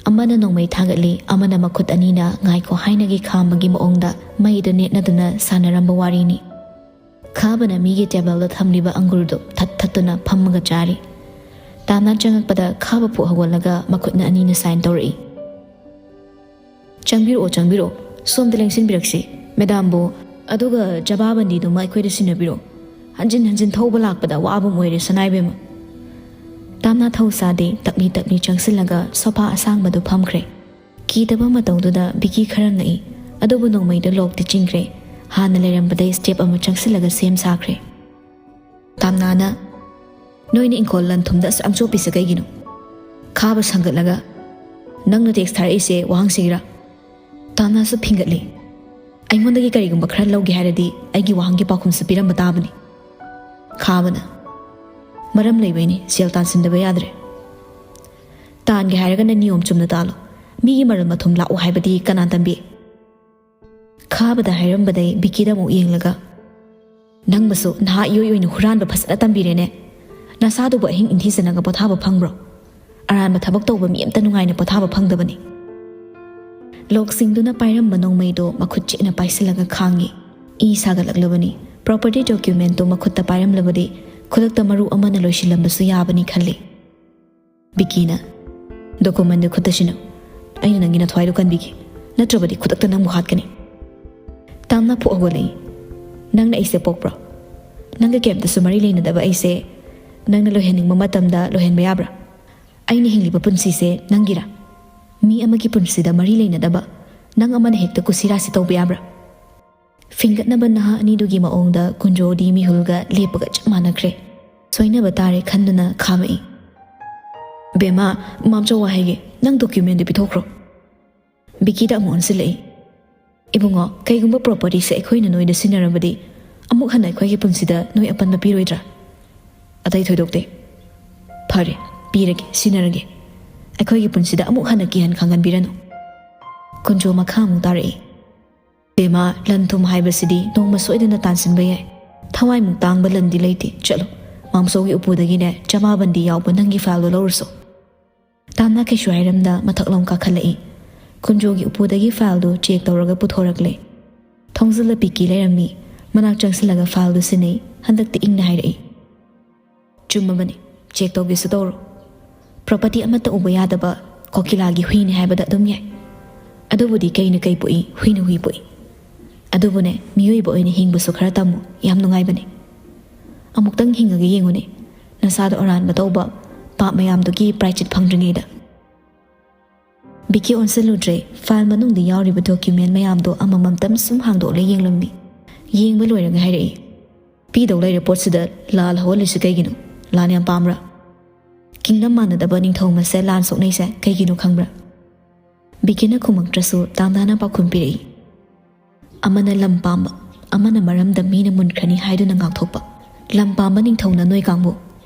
ꯑꯃꯅ ꯅꯣꯡꯃꯩ ꯊꯥꯒꯠꯂꯤ, ꯑꯃꯅ ꯃꯈꯨꯠ ꯑꯅꯤꯅ ꯉꯥꯏꯈꯣ ꯍꯥꯏꯅꯒꯤ ꯈꯥꯝꯕꯒꯤ ꯃꯑꯣꯡꯗ ꯃꯩꯗ ꯅꯦꯠꯅꯗꯨꯅ ꯁꯥꯟꯅꯔꯝꯕ ꯋꯥꯔꯤꯅꯤ꯫ ꯈꯥꯕꯅ ꯃꯤꯒꯤ ꯇꯦꯕꯜꯗ ꯊꯝꯂꯤꯕ ꯑꯪꯒꯨꯔꯗꯨ ꯊꯠ ꯊꯠꯇꯨꯅ ꯐꯝꯃꯒ ꯆꯥꯔꯤ꯫ ꯇꯥꯝꯅꯥ ꯆꯪꯉꯛꯄꯗ ꯈꯥꯕ ꯐꯨꯛ ꯍꯧꯒꯠꯂꯒ ꯃꯈꯨꯠꯅ ꯑꯅꯤꯅ ꯁꯥꯏꯟ ꯇꯧꯔꯛꯏ꯫ "ꯆꯪꯕꯤꯔꯛꯑꯣ, ꯆꯪꯕꯤꯔꯛꯑꯣ꯫ ꯁꯣꯝꯗ ꯂꯦꯡꯁꯤꯟꯕꯤꯔꯛꯁꯤ꯫ ꯃꯦꯗꯥꯝꯕꯨ, ꯑꯗꯨꯒ ꯖꯕꯥꯕꯟꯗꯤꯗꯨꯃ ꯑꯩꯈꯣꯏꯗ ꯁꯤꯟꯅꯕꯤꯔꯣ꯫ ꯍꯟꯖꯤꯟ ꯍꯟꯖꯤꯟ ꯊꯧꯕ ꯂꯥꯛꯄꯗ ꯋꯥꯕ ꯑꯃ ꯑꯣꯏꯔꯦ, ꯁꯅꯥꯏꯕꯦꯝꯃ"꯫ ꯇꯥꯝꯅꯥ ꯊꯧ ꯁꯥꯗꯦ, ꯇꯞꯂꯤ ꯇꯞꯂꯤ ꯆꯪꯁꯤꯜꯂꯒ ꯁꯣꯐꯥ ꯑꯁꯥꯡꯕꯗꯨ ꯐꯝꯈ꯭ꯔꯦ꯫ ꯀꯤꯗꯕ ꯃꯇꯧꯗꯨꯗ ꯕꯤꯀꯤ ꯈꯔ ꯉꯛꯏ꯫ ꯑꯗꯨꯕꯨ ꯅꯣꯡꯃꯩꯗꯨ ꯂꯣꯛꯇꯤ ꯆꯤꯡꯈ꯭ꯔꯦ꯫ ꯍꯥꯟꯅ ꯂꯩꯔꯝꯕꯗꯩ ꯁ꯭ꯇꯦꯞ ꯑꯃ ꯆꯪꯁꯤꯜꯂꯒ ꯁꯦꯝ ꯁꯥꯈ꯭ꯔꯦ꯫ ꯇꯥꯝꯅꯥꯅ, "ꯅꯣꯏꯅ ꯏꯪꯈꯣꯜ ꯂꯟ ꯊꯨꯝꯗ ꯑꯁꯨꯛ ꯌꯥꯝ ꯆꯣꯞꯄꯤꯁꯦ ꯀꯩꯒꯤꯅꯣ?" ꯈꯥꯕ ꯁꯪꯒꯠꯂꯒ, "ꯅꯪꯅ ꯇꯦꯛꯁ ꯊꯥꯔꯛꯏꯁꯦ ꯋꯥꯍꯪꯁꯤꯒꯤꯔꯥ?" ꯇꯥꯟꯅꯁꯨ ꯐꯤꯡꯒꯠꯂꯤ꯫ "ꯑꯩꯉꯣꯟꯗꯒꯤ ꯀꯔꯤꯒꯨꯝꯕ ꯈꯔ ꯂꯧꯒꯦ ꯍꯥꯏꯔꯗꯤ ꯑꯩꯒꯤ ꯋꯥꯍꯪꯒꯤ ꯄꯥꯎꯈꯨꯝꯁꯨ ꯄꯤꯔꯝꯕ ꯇꯥꯕꯅꯤ꯫" ꯈꯥꯕꯅ, "ꯃꯔꯝ ꯂꯩꯕꯩꯅꯤ, ꯁꯦꯜ ꯇꯥꯟꯁꯤꯟꯗꯕ ꯌꯥꯗ꯭ꯔꯦ꯫" "ꯇꯥꯟꯒꯦ ꯍꯥꯏꯔꯒꯅ ꯅꯤꯌꯣꯝ ꯆꯨꯝꯅ ꯇꯥꯜꯂꯣ꯫ ꯃꯤꯒꯤ ꯃꯔꯜ ꯃꯊꯨꯝ ꯂꯥꯛꯑꯣ ꯍꯥꯏꯕꯗꯤ ꯀꯅꯥ ꯇꯝꯕꯤ?" ꯈꯥꯕꯗ ꯍꯥꯏꯔꯝꯕꯗꯩ ꯕꯤꯀꯤꯗ ꯑꯃꯨꯛ ꯌꯦꯡꯂꯒ, "ꯅꯪꯕꯨꯁꯨ ꯅꯍꯥ ꯏꯑꯣꯏ ꯑꯣꯏꯅ ꯍꯨꯔꯥꯟꯕ ꯐꯖꯅ ꯇꯝꯕꯤꯔꯦꯅꯦ꯫ ꯅꯁꯥꯗꯨꯕꯨ ꯑꯍꯤꯡ ꯏꯟꯊꯤꯖꯅꯒ ꯄꯣꯊꯥꯕ ꯐꯪꯕ꯭ꯔꯣ? ꯑꯔꯥꯟꯕ ꯊꯕꯛ ꯇꯧꯕ ꯃꯤ ꯑꯝꯇ ꯅꯨꯡꯉꯥꯏꯅ ꯄꯣꯊꯥꯕ ꯐꯪꯗꯕꯅꯤ꯫" ꯂꯣꯛꯁꯤꯡꯗꯨꯅ ꯄꯥꯏꯔꯝꯕ ꯅꯣꯡꯃꯩꯗꯣ ꯃꯈꯨꯠ ꯆꯦꯠꯅ ꯄꯥꯏꯁꯤꯜꯂꯒ ꯈꯥꯡꯉꯤ꯫ ꯏ ꯁꯥꯒꯠꯂꯛꯂꯕꯅꯤ꯫ ꯄ꯭ꯔꯣꯄꯔꯇꯤ ꯗꯣꯀ꯭ꯌꯨꯃꯦꯟꯠꯇꯣ ꯃꯈꯨꯠꯇ ꯄꯥꯏꯔꯝꯂꯕꯗꯤ ꯈꯨꯗꯛꯇ ꯃꯔꯨ ꯑꯃꯅ ꯂꯣꯏꯁꯤꯜꯂꯝꯕꯁꯨ ꯌꯥꯕꯅꯤ ꯈꯜꯂꯤ꯫ ꯕꯤꯀꯤꯅ, "ꯗꯣꯀꯨꯃꯦꯟꯗꯨ ꯈꯨꯠꯇ ꯁꯤꯟꯅꯧ꯫ ꯑꯩꯅ ꯅꯪꯒꯤ ꯅꯊ꯭ꯋꯥꯏꯗꯨ ꯀꯟꯕꯤꯒꯦ꯫ ꯅꯠꯇ꯭ꯔꯕꯗꯤ ꯈꯨꯗꯛꯇ ꯅꯪꯕꯨ ꯍꯥꯠꯀꯅꯤ꯫" ꯇꯥꯝꯅ ꯐꯨꯛ ꯍꯧꯒꯠꯂꯛꯏ꯫ "ꯅꯪꯅ ꯑꯩꯁꯦ ꯄꯣꯛꯄ꯭ꯔꯣ? ꯅꯪꯒ ꯀꯩꯝꯇꯁꯨ ꯃꯔꯤ ꯂꯩꯅꯗꯕ ꯑꯩꯁꯦ ꯅꯪꯅ ꯂꯣꯏꯍꯟꯅꯤꯡꯕ ꯃꯇꯝꯗ ꯂꯣꯏꯍꯟꯕ ꯌꯥꯕ꯭ꯔꯥ? ꯑꯩꯅ ꯍꯤꯡꯂꯤꯕ ꯄꯨꯟꯁꯤꯁꯦ ꯅꯪꯒꯤꯔꯥ? ꯃꯤ ꯑꯃꯒꯤ ꯄꯨꯟꯁꯤꯗ ꯃꯔꯤ ꯂꯩꯅꯗꯕ ꯅꯪ ꯑꯃꯅ ꯍꯦꯛꯇ ꯀꯨꯁꯤꯔꯥꯁꯤ ꯇꯧꯕ ꯌꯥꯕ꯭ꯔꯥ?" ꯐꯤꯡꯒꯠꯅꯕ ꯅꯍꯥ ꯑꯅꯤꯗꯨꯒꯤ ꯃꯑꯣꯡꯗ ꯀꯨꯟꯖꯣꯗꯤ ꯃꯤꯍꯨꯜꯒ ꯂꯦꯞꯄꯒ ꯆꯞ ꯃꯥꯟꯅꯈ꯭ꯔꯦ꯫ ꯁꯣꯏꯅꯕ ꯇꯥꯔꯦ ꯈꯟꯗꯨꯅ ꯈꯥꯝꯃꯛꯏ꯫ "ꯕꯦꯝꯃ, ꯃꯥꯝꯆꯧ ꯋꯥ ꯍꯥꯏꯒꯦ, ꯅꯪ ꯗꯣꯀ꯭ꯌꯨꯃꯦꯟꯗꯨ ꯄꯤꯊꯣꯛꯈ꯭ꯔꯣ꯫" ꯕꯤꯀꯤꯗ ꯑꯃꯨꯛ ꯑꯣꯟꯁꯤꯜꯂꯛꯏ꯫ "ꯏꯕꯨꯡꯉꯣ, ꯀꯩꯒꯨꯝꯕ ꯄ꯭ꯔꯣꯄꯔꯇꯤꯁꯦ ꯑꯩꯈꯣꯏꯅ ꯅꯣꯏꯗ ꯁꯤꯟꯅꯔꯕꯗꯤ ꯑꯃꯨꯛ ꯍꯟꯅ ꯑꯩꯈꯣꯏꯒꯤ ꯄꯨꯟꯁꯤꯗ ꯅꯣꯏ ꯑꯄꯟꯕ ꯄꯤꯔꯣꯏꯗ꯭ꯔꯥ?" "ꯑꯇꯩ ꯊꯣꯏꯗꯣꯛꯇꯦ꯫" "ꯐꯔꯦ, ꯄꯤꯔꯒꯦ, ꯁꯤꯟꯅꯔꯒꯦ꯫ ꯑꯩꯈꯣꯏꯒꯤ ꯄꯨꯟꯁꯤꯗ ꯑꯃꯨꯛ ꯍꯟꯅ ꯀꯤꯍꯟ ꯈꯪꯍꯟꯕꯤꯔꯅꯨ꯫" ꯀꯨꯟꯖꯣ ꯃꯈꯥ ꯑꯃꯨꯛ ꯇꯥꯔꯛꯏ꯫ "ꯕꯦꯝꯃ, ꯂꯟ ꯊꯨꯝ ꯍꯥꯏꯕꯁꯤꯗꯤ ꯅꯣꯡꯃ ꯁꯣꯏꯗꯅ ꯇꯥꯟꯁꯤꯟꯕ ꯌꯥꯏ꯫ ꯊꯋꯥꯏꯃꯨꯛ ꯇꯥꯡꯕ ꯂꯟꯗꯤ ꯂꯩꯇꯦ꯫ ꯆꯠꯂꯣ, ꯃꯥꯝꯆꯧꯒꯤ ꯎꯄꯨꯗꯒꯤꯅꯦ ꯆꯃꯥꯄꯟꯗꯤ ꯌꯥꯎꯕ ꯅꯪꯒꯤ ꯐꯥꯏꯜꯗꯣ ꯂꯧꯔꯨꯁꯣ꯫" ꯇꯥꯝꯅ ꯀꯩꯁꯨ ꯍꯥꯏꯔꯝꯗ ꯃꯊꯛꯂꯣꯝ ꯀꯥꯈꯠꯂꯛꯏ꯫ ꯀꯨꯟꯖꯣꯒꯤ ꯎꯄꯨꯗꯒꯤ ꯐꯥꯏꯜꯗꯨ ꯆꯦꯛ ꯇꯧꯔꯒ ꯄꯨꯊꯣꯔꯛꯂꯦ꯫ ꯊꯣꯡꯖꯤꯜꯂ ꯕꯤꯀꯤ ꯂꯩꯔꯝꯃꯤ꯫ ꯃꯅꯥꯛ ꯆꯪꯁꯤꯜꯂꯒ ꯐꯥꯏꯜꯗꯨ ꯁꯤꯟꯅꯩ꯫ ꯍꯟꯗꯛꯇꯤ ꯏꯪꯅ ꯍꯥꯏꯔꯛꯏ꯫ "ꯆꯨꯝꯃꯕꯅꯤ, ꯆꯦꯛ ꯇꯧꯒꯦꯁꯨ ꯇꯧꯔꯣ꯫ ꯄ꯭ꯔꯣꯄꯔꯇꯤ ꯑꯃꯠꯇ ꯎꯕ ꯌꯥꯗꯕ ꯀꯣꯀꯤꯂꯥꯒꯤ ꯍꯨꯏꯅꯤ ꯍꯥꯏꯕꯗ ꯑꯗꯨꯝ ꯌꯥꯏ꯫ ꯑꯗꯨꯕꯨꯗꯤ ꯀꯩꯅ ꯀꯩ ꯄꯣꯛꯏ, ꯍꯨꯏꯅ ꯍꯨꯏ ꯄꯣꯛꯏ꯫ ꯑꯗꯨꯕꯨꯅꯦ, ꯃꯤꯑꯣꯏꯕ ꯑꯣꯏꯅ ꯍꯤꯡꯕꯁꯨ ꯈꯔ ꯇꯝꯃꯨ, ꯌꯥꯝ ꯅꯨꯡꯉꯥꯏꯕꯅꯦ꯫ ꯑꯃꯨꯛꯇꯪ ꯍꯤꯡꯉꯒ ꯌꯦꯡꯉꯨꯅꯦ, ꯅꯁꯥꯗ ꯑꯔꯥꯟꯕ ꯇꯧꯕ ꯄꯥꯞ ꯃꯌꯥꯝꯗꯨꯒꯤ ꯄ꯭ꯔꯥꯏꯆꯤꯠ ꯐꯪꯗ꯭ꯔꯤꯉꯩꯗ꯫" ꯕꯤꯀꯤ ꯑꯣꯟꯁꯤꯜꯂꯨꯗ꯭ꯔꯦ꯫ ꯐꯥꯏꯜ ꯃꯅꯨꯡꯗ ꯌꯥꯎꯔꯤꯕ ꯗꯣꯀ꯭ꯌꯨꯃꯦꯟ ꯃꯌꯥꯝꯗꯣ ꯑꯃꯃꯝꯇꯪ ꯁꯨꯝ ꯍꯥꯡꯗꯣꯛꯂ ꯌꯦꯡꯂꯝꯃꯤ꯫ ꯌꯦꯡꯕ ꯂꯣꯏꯔꯒ ꯍꯥꯏꯔꯛꯏ, "ꯄꯤꯗꯧ ꯂꯩꯔ ꯄꯣꯠꯁꯤꯗ ꯂꯥꯜ ꯍꯧꯍꯜꯂꯤꯁꯤ ꯀꯩꯒꯤꯅꯣ? ꯂꯥꯟ ꯌꯥꯝ ꯄꯥꯝꯕ꯭ꯔꯥ? ꯀꯤꯡꯗꯝ ꯃꯥꯟꯅꯗꯕ ꯅꯤꯡꯊꯧ ꯃꯁꯦꯜ ꯂꯥꯟ ꯁꯣꯛꯅꯩꯁꯦ ꯀꯩꯒꯤꯅꯣ ꯈꯪꯕ꯭ꯔꯥ? ꯕꯤꯀꯤꯅ ꯈꯨꯝꯃꯛꯇ꯭ꯔꯁꯨ ꯇꯥꯝꯅꯥꯅ ꯄꯥꯎꯈꯨꯝ ꯄꯤꯔꯛꯏ꯫ ꯑꯃꯅ ꯂꯝ ꯄꯥꯝꯕ, ꯑꯃꯅ ꯃꯔꯝꯗ ꯃꯤꯅ ꯃꯨꯟꯈ꯭ꯔꯅꯤ ꯍꯥꯏꯗꯨꯅ ꯉꯥꯛꯊꯣꯛꯄ꯫ ꯂꯝ ꯄꯥꯝꯕ ꯅꯤꯡꯊꯧꯅ ꯅꯣꯏ ꯀꯥꯡꯕꯨ,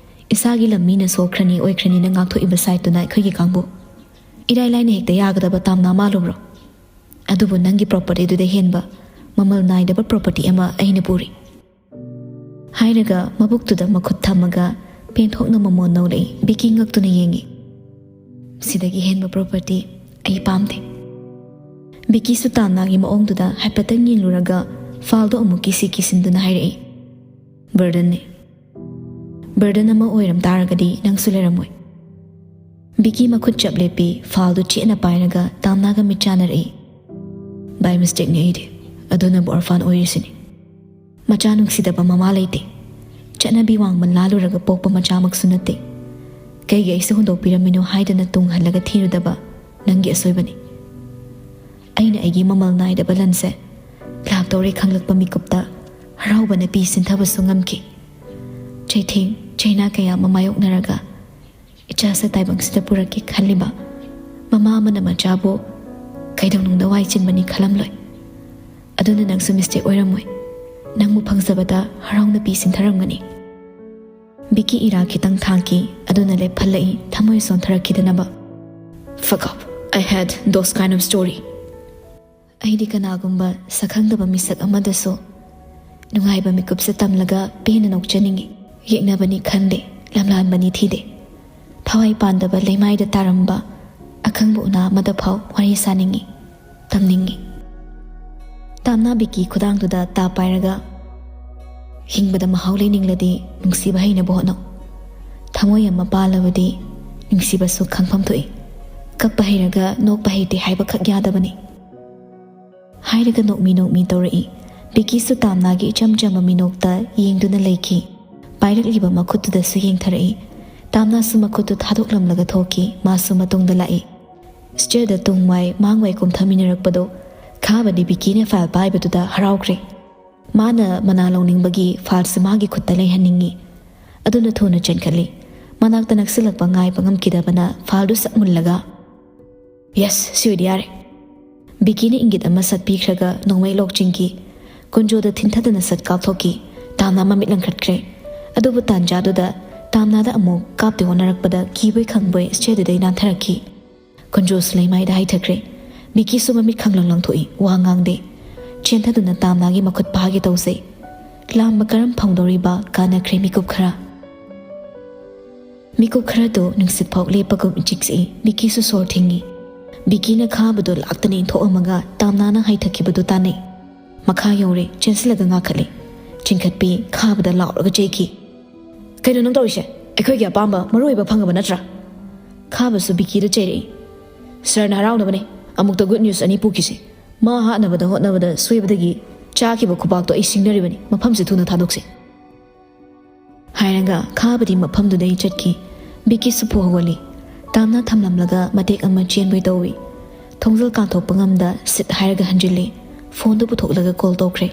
ꯏꯁꯥꯒꯤ ꯂꯝ ꯃꯤꯅ ꯁꯣꯛꯈ꯭ꯔꯅꯤ ꯑꯣꯏꯈ꯭ꯔꯅꯤꯅ ꯉꯥꯛꯊꯣꯛꯏꯕ ꯁꯥꯏꯠꯇꯨꯅ ꯑꯩꯈꯣꯏꯒꯤ ꯀꯥꯡꯕꯨ꯫ ꯏꯔꯥꯏ ꯂꯥꯏꯅ ꯍꯦꯛꯇ ꯌꯥꯒꯗꯕ ꯇꯥꯝꯅꯥ ꯃꯥꯜꯂꯨꯕ꯭ꯔꯣ? ꯑꯗꯨꯕꯨ ꯅꯪꯒꯤ ꯄ꯭ꯔꯣꯄꯔꯇꯤꯗꯨꯗ ꯍꯦꯟꯕ, ꯃꯃꯜ ꯅꯥꯏꯗꯕ ꯄ꯭ꯔꯣꯄꯔꯇꯤ ꯑꯃ ꯑꯩꯅ ꯄꯨꯔꯤ꯫ ꯍꯥꯏꯔꯒ ꯃꯕꯨꯛꯇꯨꯗ ꯃꯈꯨꯠ ꯊꯝꯃꯒ ꯄꯦꯟꯊꯣꯛꯅ ꯃꯃꯣꯟ ꯅꯧꯔꯛꯏ꯫ ꯕꯤꯀꯤ ꯉꯛꯇꯨꯅ ꯌꯦꯡꯉꯤ꯫ "ꯁꯤꯗꯒꯤ ꯍꯦꯟꯕ ꯄ꯭ꯔꯣꯄꯔꯇꯤ ꯑꯩ ꯄꯥꯝꯗꯦ꯫" ꯕꯤꯀꯤꯁꯨ ꯇꯥꯝꯅꯥꯒꯤ ꯃꯑꯣꯡꯗꯨꯗ ꯍꯥꯏꯐꯦꯠꯇꯪ ꯌꯦꯡꯂꯨꯔꯒ ꯐꯥꯜꯗꯣ ꯑꯃꯨꯛ ꯀꯤꯁꯤ ꯀꯤꯁꯤꯟꯗꯨꯅ ꯍꯥꯏꯔꯛꯏ, "ꯕꯔꯗꯟꯅꯤ꯫ ꯕꯔꯗꯟ ꯑꯃ ꯑꯣꯏꯔꯝ ꯇꯥꯔꯒꯗꯤ ꯅꯪꯁꯨ ꯂꯩꯔꯝꯃꯣꯏ꯫" ꯕꯤꯀꯤ ꯃꯈꯨꯠ ꯆꯞ ꯂꯦꯞꯄꯤ, ꯐꯥꯜꯗꯨ ꯆꯦꯠꯅ ꯄꯥꯏꯔꯒ ꯇꯥꯝꯅꯥꯒ ꯃꯤꯠ ꯆꯥꯟꯅꯔꯛꯏ꯫ "ꯕꯥꯏ ꯃꯤꯁꯇꯦꯛꯅꯤ ꯑꯩꯗꯤ, ꯑꯗꯨꯅꯕꯨ ꯑꯣꯔꯐꯥꯟ ꯑꯣꯏꯔꯤꯁꯤꯅꯤ꯫ ꯃꯆꯥ ꯅꯨꯡꯁꯤꯗꯕ ꯃꯃꯥ ꯂꯩꯇꯦ꯫ ꯆꯠꯅꯕꯤ ꯋꯥꯡꯃ ꯂꯥꯜꯂꯨꯔꯒ ꯄꯣꯛꯄ ꯃꯆꯥꯃꯛꯁꯨ ꯅꯠꯇꯦ꯫ ꯀꯩꯒꯤ ꯑꯩꯁꯨ ꯍꯨꯟꯗꯣꯛꯄꯤꯔꯝꯃꯤꯅꯣ ꯍꯥꯏꯗꯅ ꯇꯨꯡ ꯍꯜꯂꯒ ꯊꯤꯔꯨꯗꯕ ꯅꯪꯒꯤ ꯑꯁꯣꯏꯕꯅꯤ꯫ ꯑꯩꯅ ꯑꯩꯒꯤ ꯃꯃꯜ ꯅꯥꯏꯗꯕ ꯂꯟꯁꯦ ꯂꯥꯛꯇꯧꯔꯦ ꯈꯪꯂꯛꯄ ꯃꯤꯀꯨꯞꯇ ꯍꯔꯥꯎꯕꯅ ꯄꯤ ꯁꯤꯟꯊꯕꯁꯨ ꯉꯝꯈꯤ꯫ ꯆꯩꯊꯦꯡ ꯆꯩꯅꯥ ꯀꯌꯥ ꯑꯃ ꯃꯥꯌꯣꯛꯅꯔꯒ ꯏꯆꯥꯁꯦ ꯇꯥꯏꯕꯪꯁꯤꯗ ꯄꯨꯔꯛꯀꯦ ꯈꯜꯂꯤꯕ ꯃꯃꯥ ꯑꯃꯅ ꯃꯆꯥꯕꯨ ꯀꯩꯗꯧꯅꯨꯡꯗ ꯋꯥꯏ ꯆꯤꯟꯕꯅꯤ ꯈꯜꯂꯝꯂꯣꯏ꯫ ꯑꯗꯨꯅ ꯅꯪꯁꯨ ꯃꯤꯁꯇꯦꯛ ꯑꯣꯏꯔꯝꯃꯣꯏ꯫ ꯅꯪꯕꯨ ꯐꯪꯖꯕꯗ ꯍꯔꯥꯎꯅ ꯄꯤ ꯁꯤꯟꯊꯔꯝꯒꯅꯤ꯫" ꯕꯤꯀꯤ ꯏꯔꯥ ꯈꯤꯇꯪ ꯊꯥꯡꯈꯤ, ꯑꯗꯨꯅ ꯂꯦꯞꯍꯜꯂꯛꯏ, ꯊꯃꯣꯏ ꯁꯣꯟꯊꯔꯛꯈꯤꯗꯅꯕ꯫ "Fuck up. I had those kind of story." ꯑꯩꯗꯤ ꯀꯅꯥꯒꯨꯝꯕ ꯁꯛꯈꯪꯗꯕ ꯃꯤꯁꯛ ꯑꯃꯗꯁꯨ ꯅꯨꯡꯉꯥꯏꯕ ꯃꯤꯀꯨꯞꯁꯦ ꯇꯝꯂꯒ ꯄꯦꯟꯅ ꯅꯣꯛꯆꯅꯤꯡꯏ꯫ ꯌꯦꯛꯅꯕꯅꯤ ꯈꯟꯗꯦ, ꯂꯝꯂꯥꯟꯕꯅꯤ ꯊꯤꯗꯦ꯫ ꯊꯋꯥꯏ ꯄꯥꯟꯗꯕ ꯂꯩꯃꯥꯏꯗ ꯇꯥꯔꯝꯕ ꯑꯈꯪꯕ ꯎꯅꯥ ꯑꯃꯗ ꯐꯥꯎ ꯋꯥꯔꯤ ꯁꯥꯅꯤꯡꯏ, ꯇꯝꯅꯤꯡꯏ꯫ ꯇꯥꯝꯅꯥ ꯕꯤꯀꯤ ꯈꯨꯗꯥꯡꯗꯨꯗ ꯇꯥ ꯄꯥꯏꯔꯒ, "ꯍꯤꯡꯕꯗ ꯃꯍꯥꯎ ꯂꯩꯅꯤꯡꯂꯗꯤ ꯅꯨꯡꯁꯤꯕ ꯍꯩꯅꯕ ꯍꯣꯠꯅꯧ꯫ ꯊꯃꯣꯏ ꯑꯃ ꯄꯥꯜꯂꯕꯗꯤ ꯅꯨꯡꯁꯤꯕꯁꯨ ꯈꯪꯐꯝ ꯊꯣꯛꯏ꯫ ꯀꯞꯄ ꯍꯩꯔꯒ ꯅꯣꯛꯄ ꯍꯩꯇꯦ ꯍꯥꯏꯕꯈꯛ ꯌꯥꯗꯕꯅꯤ꯫" ꯍꯥꯏꯔꯒ ꯅꯣꯛꯃꯤ ꯅꯣꯛꯃꯤ ꯇꯧꯔꯛꯏ꯫ ꯕꯤꯀꯤꯁꯨ ꯇꯥꯝꯅꯥꯒꯤ ꯏꯆꯝ ꯆꯝꯕ ꯃꯤꯅꯣꯛꯇ ꯌꯦꯡꯗꯨꯅ ꯂꯩꯈꯤ꯫ ꯄꯥꯏꯔꯛꯂꯤꯕ ꯃꯈꯨꯠꯇꯨꯗꯁꯨ ꯌꯦꯡꯊꯔꯛꯏ꯫ ꯇꯥꯝꯅꯥꯁꯨ ꯃꯈꯨꯠꯇꯨ ꯊꯥꯗꯣꯛꯂꯝꯂꯒ ꯊꯣꯛꯈꯤ꯫ ꯃꯥꯁꯨ ꯃꯇꯨꯡꯗ ꯂꯥꯛꯏ꯫ ꯁ꯭ꯇꯦꯌꯔꯗ ꯇꯨꯡ ꯃꯥꯏ ꯃꯥꯡ ꯃꯥꯏ ꯀꯨꯝꯊꯃꯤꯟꯅꯔꯛꯄꯗꯣ ꯈꯥꯕꯗꯤ ꯕꯤꯀꯤꯅ ꯐꯥꯏꯜ ꯄꯥꯏꯕꯗꯨꯗ ꯍꯔꯥꯎꯈ꯭ꯔꯦ꯫ ꯃꯥꯅ ꯃꯅꯥ ꯂꯧꯅꯤꯡꯕꯒꯤ ꯐꯥꯏꯜꯁꯤ ꯃꯥꯒꯤ ꯈꯨꯠꯇ ꯂꯩꯍꯟꯅꯤꯡꯏ꯫ ꯑꯗꯨꯅ ꯊꯨꯅ ꯆꯦꯟꯈꯠꯂꯤ꯫ ꯃꯅꯥꯛꯇ ꯅꯛꯁꯤꯜꯂꯛꯄ ꯉꯥꯏꯕ ꯉꯝꯈꯤꯗꯕꯅ ꯐꯥꯏꯜꯗꯨ ꯁꯛ ꯃꯨꯜꯂꯒ, "ꯌꯦꯁ, ꯁꯤ ꯑꯣꯏꯗꯤ ꯌꯥꯔꯦ"꯫ ꯕꯤꯀꯤꯅ ꯏꯪꯒꯤꯠ ꯑꯃ ꯁꯠꯄꯤꯈ꯭ꯔꯒ ꯅꯣꯡꯃꯩ ꯂꯣꯛ ꯆꯤꯡꯈꯤ꯫ ꯀꯨꯟꯖꯣꯗ ꯊꯤꯟꯊꯗꯅ ꯁꯠ ꯀꯥꯞꯊꯣꯛꯈꯤ꯫ ꯇꯥꯝꯅꯥ ꯃꯃꯤꯠ ꯂꯪꯈꯠꯈ꯭ꯔꯦ꯫ ꯑꯗꯨꯕꯨ ꯇꯥꯟꯖꯥꯗꯨꯗ ꯇꯥꯝꯅꯥꯗ ꯑꯃꯨꯛ ꯀꯥꯞꯇꯦ ꯍꯣꯠꯅꯔꯛꯄꯗ ꯀꯤꯕꯣꯏ ꯈꯪꯕꯣꯏ ꯆꯦꯗꯨꯗꯩ ꯅꯥꯟꯊꯔꯛꯈꯤ꯫ ꯀꯨꯟꯖꯣꯁꯨ ꯂꯩꯃꯥꯏꯗ ꯍꯩꯊꯈ꯭ꯔꯦ꯫ ꯕꯤꯀꯤꯁꯨ ꯃꯃꯤꯠ ꯈꯪꯂꯪ ꯂꯪꯊꯣꯛꯏ, ꯋꯥ ꯉꯥꯡꯗꯦ꯫ ꯆꯦꯟꯊꯗꯨꯅ ꯇꯥꯝꯅꯥꯒꯤ ꯃꯈꯨꯠ ꯐꯥꯒꯦ ꯇꯧꯖꯩ꯫ ꯂꯥꯝꯕ ꯀꯔꯝ ꯐꯣꯡꯗꯧꯔꯤꯕ ꯀꯥꯟꯅꯈ꯭ꯔꯦ ꯃꯤꯀꯨꯞ ꯈꯔ꯫ ꯃꯤꯀꯨꯞ ꯈꯔꯗꯨ ꯅꯨꯡꯁꯤꯠ ꯐꯥꯎ ꯂꯦꯞꯄꯒꯨꯝ ꯏꯆꯤꯛ ꯆꯤꯛꯏ꯫ ꯕꯤꯀꯤꯁꯨ ꯁꯣꯔ ꯊꯤꯡꯉꯤ꯫ ꯕꯤꯀꯤꯅ ꯈꯥꯕꯗꯨ ꯂꯥꯛꯇꯅ ꯏꯟꯊꯣꯛꯑꯝꯃꯒ ꯇꯥꯝꯅꯥꯅ ꯍꯥꯏꯊꯈꯤꯕꯗꯨ ꯇꯥꯅꯩ꯫ ꯃꯈꯥ ꯌꯧꯔꯦ, ꯆꯦꯟꯁꯤꯜꯂꯒ ꯉꯥꯈꯠꯂꯦ꯫ ꯆꯤꯡꯈꯠꯄꯤ ꯈꯥꯕꯗ ꯂꯥꯎꯔꯒ ꯆꯩꯈꯤ꯫ "ꯀꯩꯅꯣ ꯅꯪ ꯇꯧꯔꯤꯁꯦ? ꯑꯩꯈꯣꯏꯒꯤ ꯑꯄꯥꯝꯕ ꯃꯔꯨ ꯑꯣꯏꯕ ꯐꯪꯉꯕ ꯅꯠꯇ꯭ꯔꯥ?" ꯈꯥꯕꯁꯨ ꯕꯤꯀꯤꯗ ꯆꯩꯔꯛꯏ꯫ "ꯁꯔꯅ ꯍꯔꯥꯎꯅꯕꯅꯦ꯫ ꯑꯃꯨꯛꯇ ꯒꯨꯗ ꯅ꯭ꯌꯨꯁ ꯑꯅꯤ ꯄꯨꯈꯤꯁꯦ꯫ ꯃꯥ ꯍꯥꯠꯅꯕꯗ ꯍꯣꯠꯅꯕꯗ ꯁꯣꯏꯕꯗꯒꯤ ꯆꯥꯈꯤꯕ ꯈꯨꯕꯥꯛꯇꯣ ꯑꯩ ꯁꯤꯡꯅꯔꯤꯕꯅꯤ꯫ ꯃꯐꯝꯁꯦ ꯊꯨꯅ ꯊꯥꯗꯣꯛꯁꯦ"꯫ ꯍꯥꯏꯔꯒ ꯈꯥꯕꯗꯤ ꯃꯐꯝꯗꯨꯗꯩ ꯆꯠꯈꯤ꯫ ꯕꯤꯀꯤꯁꯨ ꯐꯨ ꯍꯧꯒꯠꯂꯤ꯫ ꯇꯥꯝꯅꯥ ꯊꯝꯂꯝꯂꯒ ꯃꯇꯦꯛ ꯑꯃ ꯆꯦꯟꯕꯣꯏ ꯇꯧꯏ꯫ ꯊꯣꯡꯖꯜ ꯀꯥꯟꯊꯣꯛꯄ ꯉꯝꯗ ꯁꯤꯠ ꯍꯥꯏꯔꯒ ꯍꯟꯖꯤꯜꯂꯤ꯫ ꯐꯣꯟꯗꯨ ꯄꯨꯊꯣꯛꯂꯒ ꯀꯣꯜ ꯇꯧꯈ꯭ꯔꯦ꯫